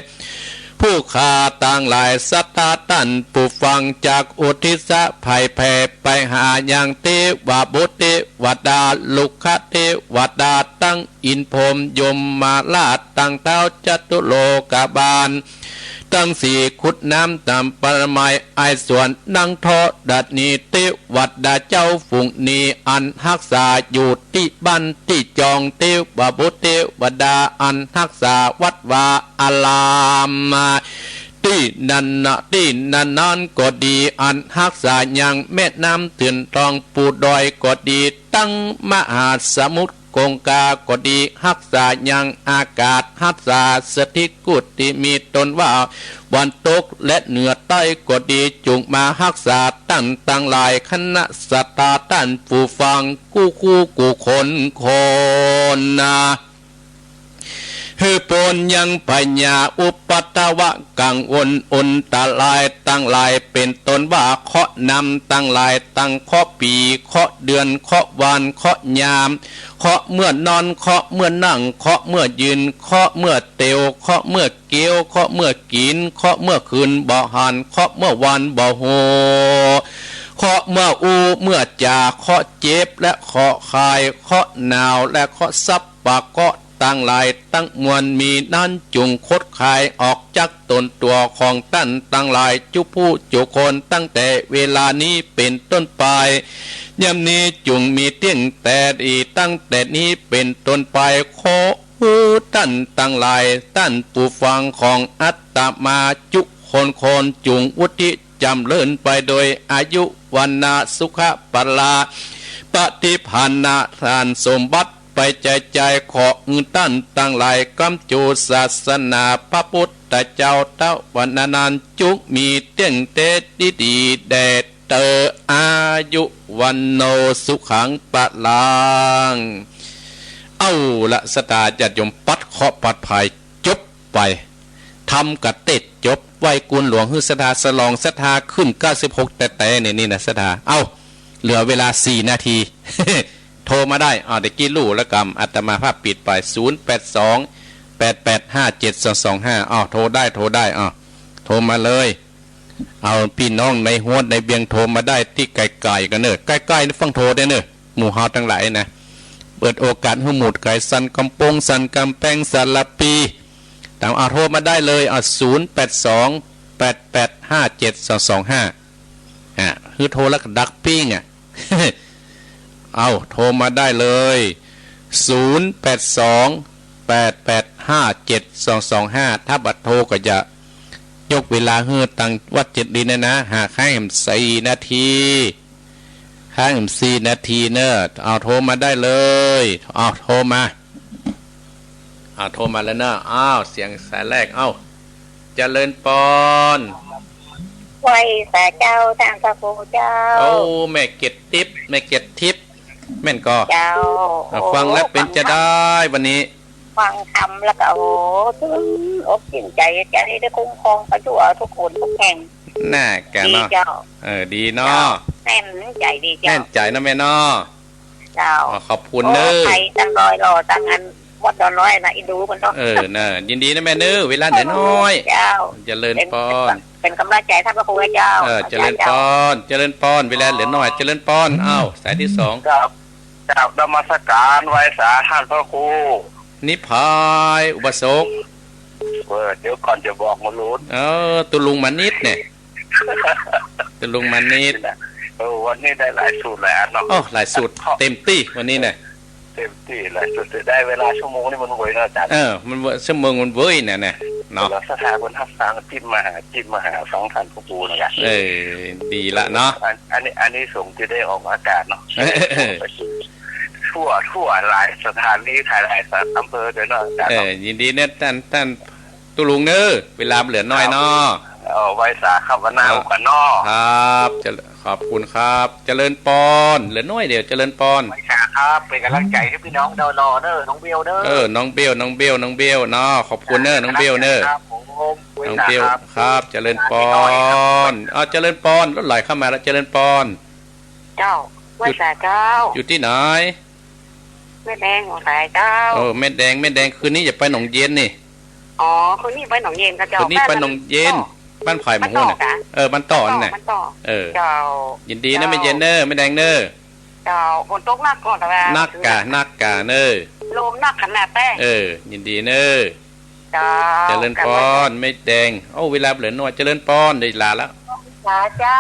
ผู้ข้าตังหลายศรัทธาต้านผู้ฟัง จักอุทิศไพ่แผ่ไปหายังเตวบุตรเตวดา ลุกขเตวดา ตังอินทร์พรหมยมมาราช ตังท้าวจตุโลกบาล ตังสี่ขุนน้ำต๋ามปรมัย อ้ายสวนนางธรณี เตวดาเจ้าฝูงนี้ อันฮักษาอยู่ตี้บ้านตี้จอง เตวบุตรเตวดา อันฮักษาวัดวาอาราม ตี้นั้นนะ ตี้นั้นนั้นก็ดี อันฮักษายังแม่น้ำเถื่อนทอง ปูดอยก็ดี ตังมหาสมุทรคงคาก็ดี ฮักษายังอากาศ ฮักษาสถิตกุฏิ มีต้นว่าวันตกและเหนือใต้ก็ดี จุ่งมาฮักษาต้านตังหลาย คณะศรัทธาต้านผู้ฟังกู้คู่กู้คนคนนา หื้อป๊นยังพญาอุปัทวะกังวลอันตรายตังหลาย เป๋นต้นว่าเคราะห์นำตังหลาย ตังเคราะห์ปี เคราะห์เดือน เคราะห์วัน เคราะห์ยาม เคราะห์เมื่อนอน เคราะห์เมื่อนั่ง เคราะห์เมื่อยืน เคราะห์เมื่อเตียว เคราะห์เมื่อเกี้ยว เคราะห์เมื่อกิ๋น เคราะห์เมื่อคืนบ่หัน เคราะห์เมื่อวันบ่ฮู้ เคราะห์เมื่ออู้เมื่อจ๋า เคราะห์เจ็บและเคราะห์ไข้ เคราะห์หนาวและเคราะห์สัพพะเคราะห์ตังหลายตังมวลมีนั้น จุ่งคดคายออกจากต๋นตั๋วของต้านตังหลาย จุผู้จุคน ตั้งแต่เวลานี้เป๋นต้นไป ยามนี้จุ่งมีเตี้ยงแต่ดี ตั้งแต่นี้เป๋นต้นไป ขอ ผู้ต้านตังหลาย ต้านผู้ฟังของอาตมาจุ คนคนจุ่งอุทิศจ๋ำเริญไปโดยอายุ วรรณะ สุขะ พละ ปฏิภาณะ ทานสมบัติ ไปใจ๋ใจ๋ ขอหื้อต้านตังหลาย ก๋ำจู๋ศาสนาพระปุทธเจ้า เต๊อะวันนั้น จุกมีเตี้ยงเต๊ดีดีแด่เต๊อะ อายุ วัณโณ สุขัง พลัง เอาละ ศรัทธาญาติโยม ปัดเคราะห์ปัดภัย จบไป ธรรมกะเตศจบ ไหว้กุนหลวง หื้อศรัทธาสลอง ศรัทธาขึ้นเก้าสิบหกแต๊ๆ เนี่ย นี่นะศรัทธา เอ้า เหลือเวลาสี่นาที โทรมาได้ อ้าว ตะกี้ลู่แล้วกำ อาตมาภาพปิดไป ศูนย์แปดสอง แปดแปดห้าเจ็ดสองสองห้า อ้าว โทรได้ โทรได้ อ้าว โทรมาเลย เอาปี้น้องในฮวดในเวียงโทรมาได้ตี้ไก๋ๆ กั๋นเน่อ ใก้ๆ นี่ฟั่งโทรได้เน่อ หมู่เฮาตังหลายนะ เปิดโอกาสหื้อหมู่ไก๋สันก๋ำปง สันก๋ำแปง สารภี ต๋าม เอาโทรมาได้เลย เอา ศูนย์แปดสอง แปดแปดห้าเจ็ดสองสองห้า อ่ะ หื้อโทรแล้วกะดักปิ้งอ่ะ เอาโทรมาได้เลย ศูนย์แปดสอง แปดแปดห้าเจ็ดสองสองห้า ถ้าบ่โทรก็จะยกเวลาหื้อตังวัดเจ็ดลิ้นเนี่ยนะ หาค่ายแหมสี่นาที ค่ายแหมสี่นาทีเน่อ เอาโทรมาได้เลย เอาโทรมา เอาโทรมาแล้วเน่อ อ้าว เสียงสายแรก เอ้า เจริญปอน ไหว้สาเจ้า ต้านพระครูเจ้า โอ้ แม่เกตติ๊บ แม่เกตทิพย์ แม่นก่อ เจ้า อ่ะ ฟังแล้วเป๋นจาใดวันนี้ ฟังธรรมแล้วก็ โอ้โห ชื่นอกชื่นใจ๋ จะได้คุ้มครองไปทั่วทุกคนทุกแห่ง น่ากะเนาะ ดีเจ้า เออ ดีเนาะ เจ้า แม่นใจ๋ดีเจ้า แม่นใจ๋เนาะแม่เนาะ เจ้า อ๋อ ขอบคุณเน่อ โอ้ ไปตังดอยหล่อตังอันวัดดอนน้อยนะ อีดูมันเนาะ เออ น่ะ ยินดีนะแม่เน่อ เวลาเหลือน้อย เจ้า เจริญปอน เป๋น เป๋นก๋ำลังใจ๋ต้านพระครูนะเจ้า เออ เจริญปอน เจริญปอน เวลาเหลือน้อย เจริญปอน อ้าว สายตี้สอง ครับ กราบนมัสการไหว้สาต้านพระครู นิพพาย อุบาสก เออ เดี๋ยวก่อนจะบอกหมอหลวง เออ ตุ๊ลุงมานิดเนี่ย ตุ๊ลุงมานิด เออ วันนี้ได้หลายสูตรหลายอันเนาะ โอ้ หลายสูตร เต็มตี้วันนี้เนี่ย เต็มตี้หลายสูตร ได้เวลาชั่วโมงนี่มันเวยเนาะอาจ๋ารย์ เออ มันเวย ชั่วโมงมันเวยเนี่ยนะ เนาะ แล้วศรัทธาเปิ้นฮับฟัง จิ้มมาหา จิ้มมาหาฟังต้านพระครูนะครับ เออ ดีละเนาะ อัน อันนี้ อันนี้สงส์ตี้ได้ออกอากาศเนาะ เออ ทั่ว ทั่วหลายสถานี หลาย หลายอำเภอเลยเนาะอาจ๋ารย์เนาะ เออ ยินดีเนี่ย ต้าน ต้านตุ๊ลุงเน่อ เวลาเหลือน้อยเนาะ เอาไว้สาครับ วันหน้า ครับ พบกั๋นเนาะ ครับ จะ ขอบคุณครับ เจริญปอน เหลือน้อยเดียว เจริญปอน ไหว้สาครับ เป๋นก๋ำลังใจ๋หื้อปี้น้องดอยหล่อเน่อ น้องเบลเน่อ เออ น้องเบล น้องเบล น้องเบลเนาะ ขอบคุณเน่อ น้องเบลเน่อ ครับผม น้องเบล ไหว้สาครับ ครับ เจริญปอน ไหว้สาพี่น้อยครับ อ้าว เจริญปอน รถไหลเข้ามาแล้ว เจริญปอน เจ้า ไหว้สาเจ้า อยู่ตี้ไหน แม่แดง ไหว้สาเจ้า เออ แม่แดง แม่แดง คืนนี้จะไปหนองเย็นนี่ อ๋อ คืนนี้ไปหนองเย็นกะเจ้า คืนนี้ไปหนองเย็น บ้าน บ้านใผหมู่ฮู้น่ะ บ้านต่อ เออ บ้านต่อนั่นน่ะ บ้านต่อ เออ เจ้า ยินดีนะ เจ้า แม่เย็นเน่อ แม่แดงเน่อ เจ้า ฝนตกหนักก่อแต่ว่า หนักกะ หนักกะเน่อ ลมหนักขนาดแต๊ เออ ยินดีเน่อ เจ้า เจริญปอน แม่แดง โอ้ เวลาเหลือน้อย เจริญปอน ได้ลาแล้ว สาเจ้า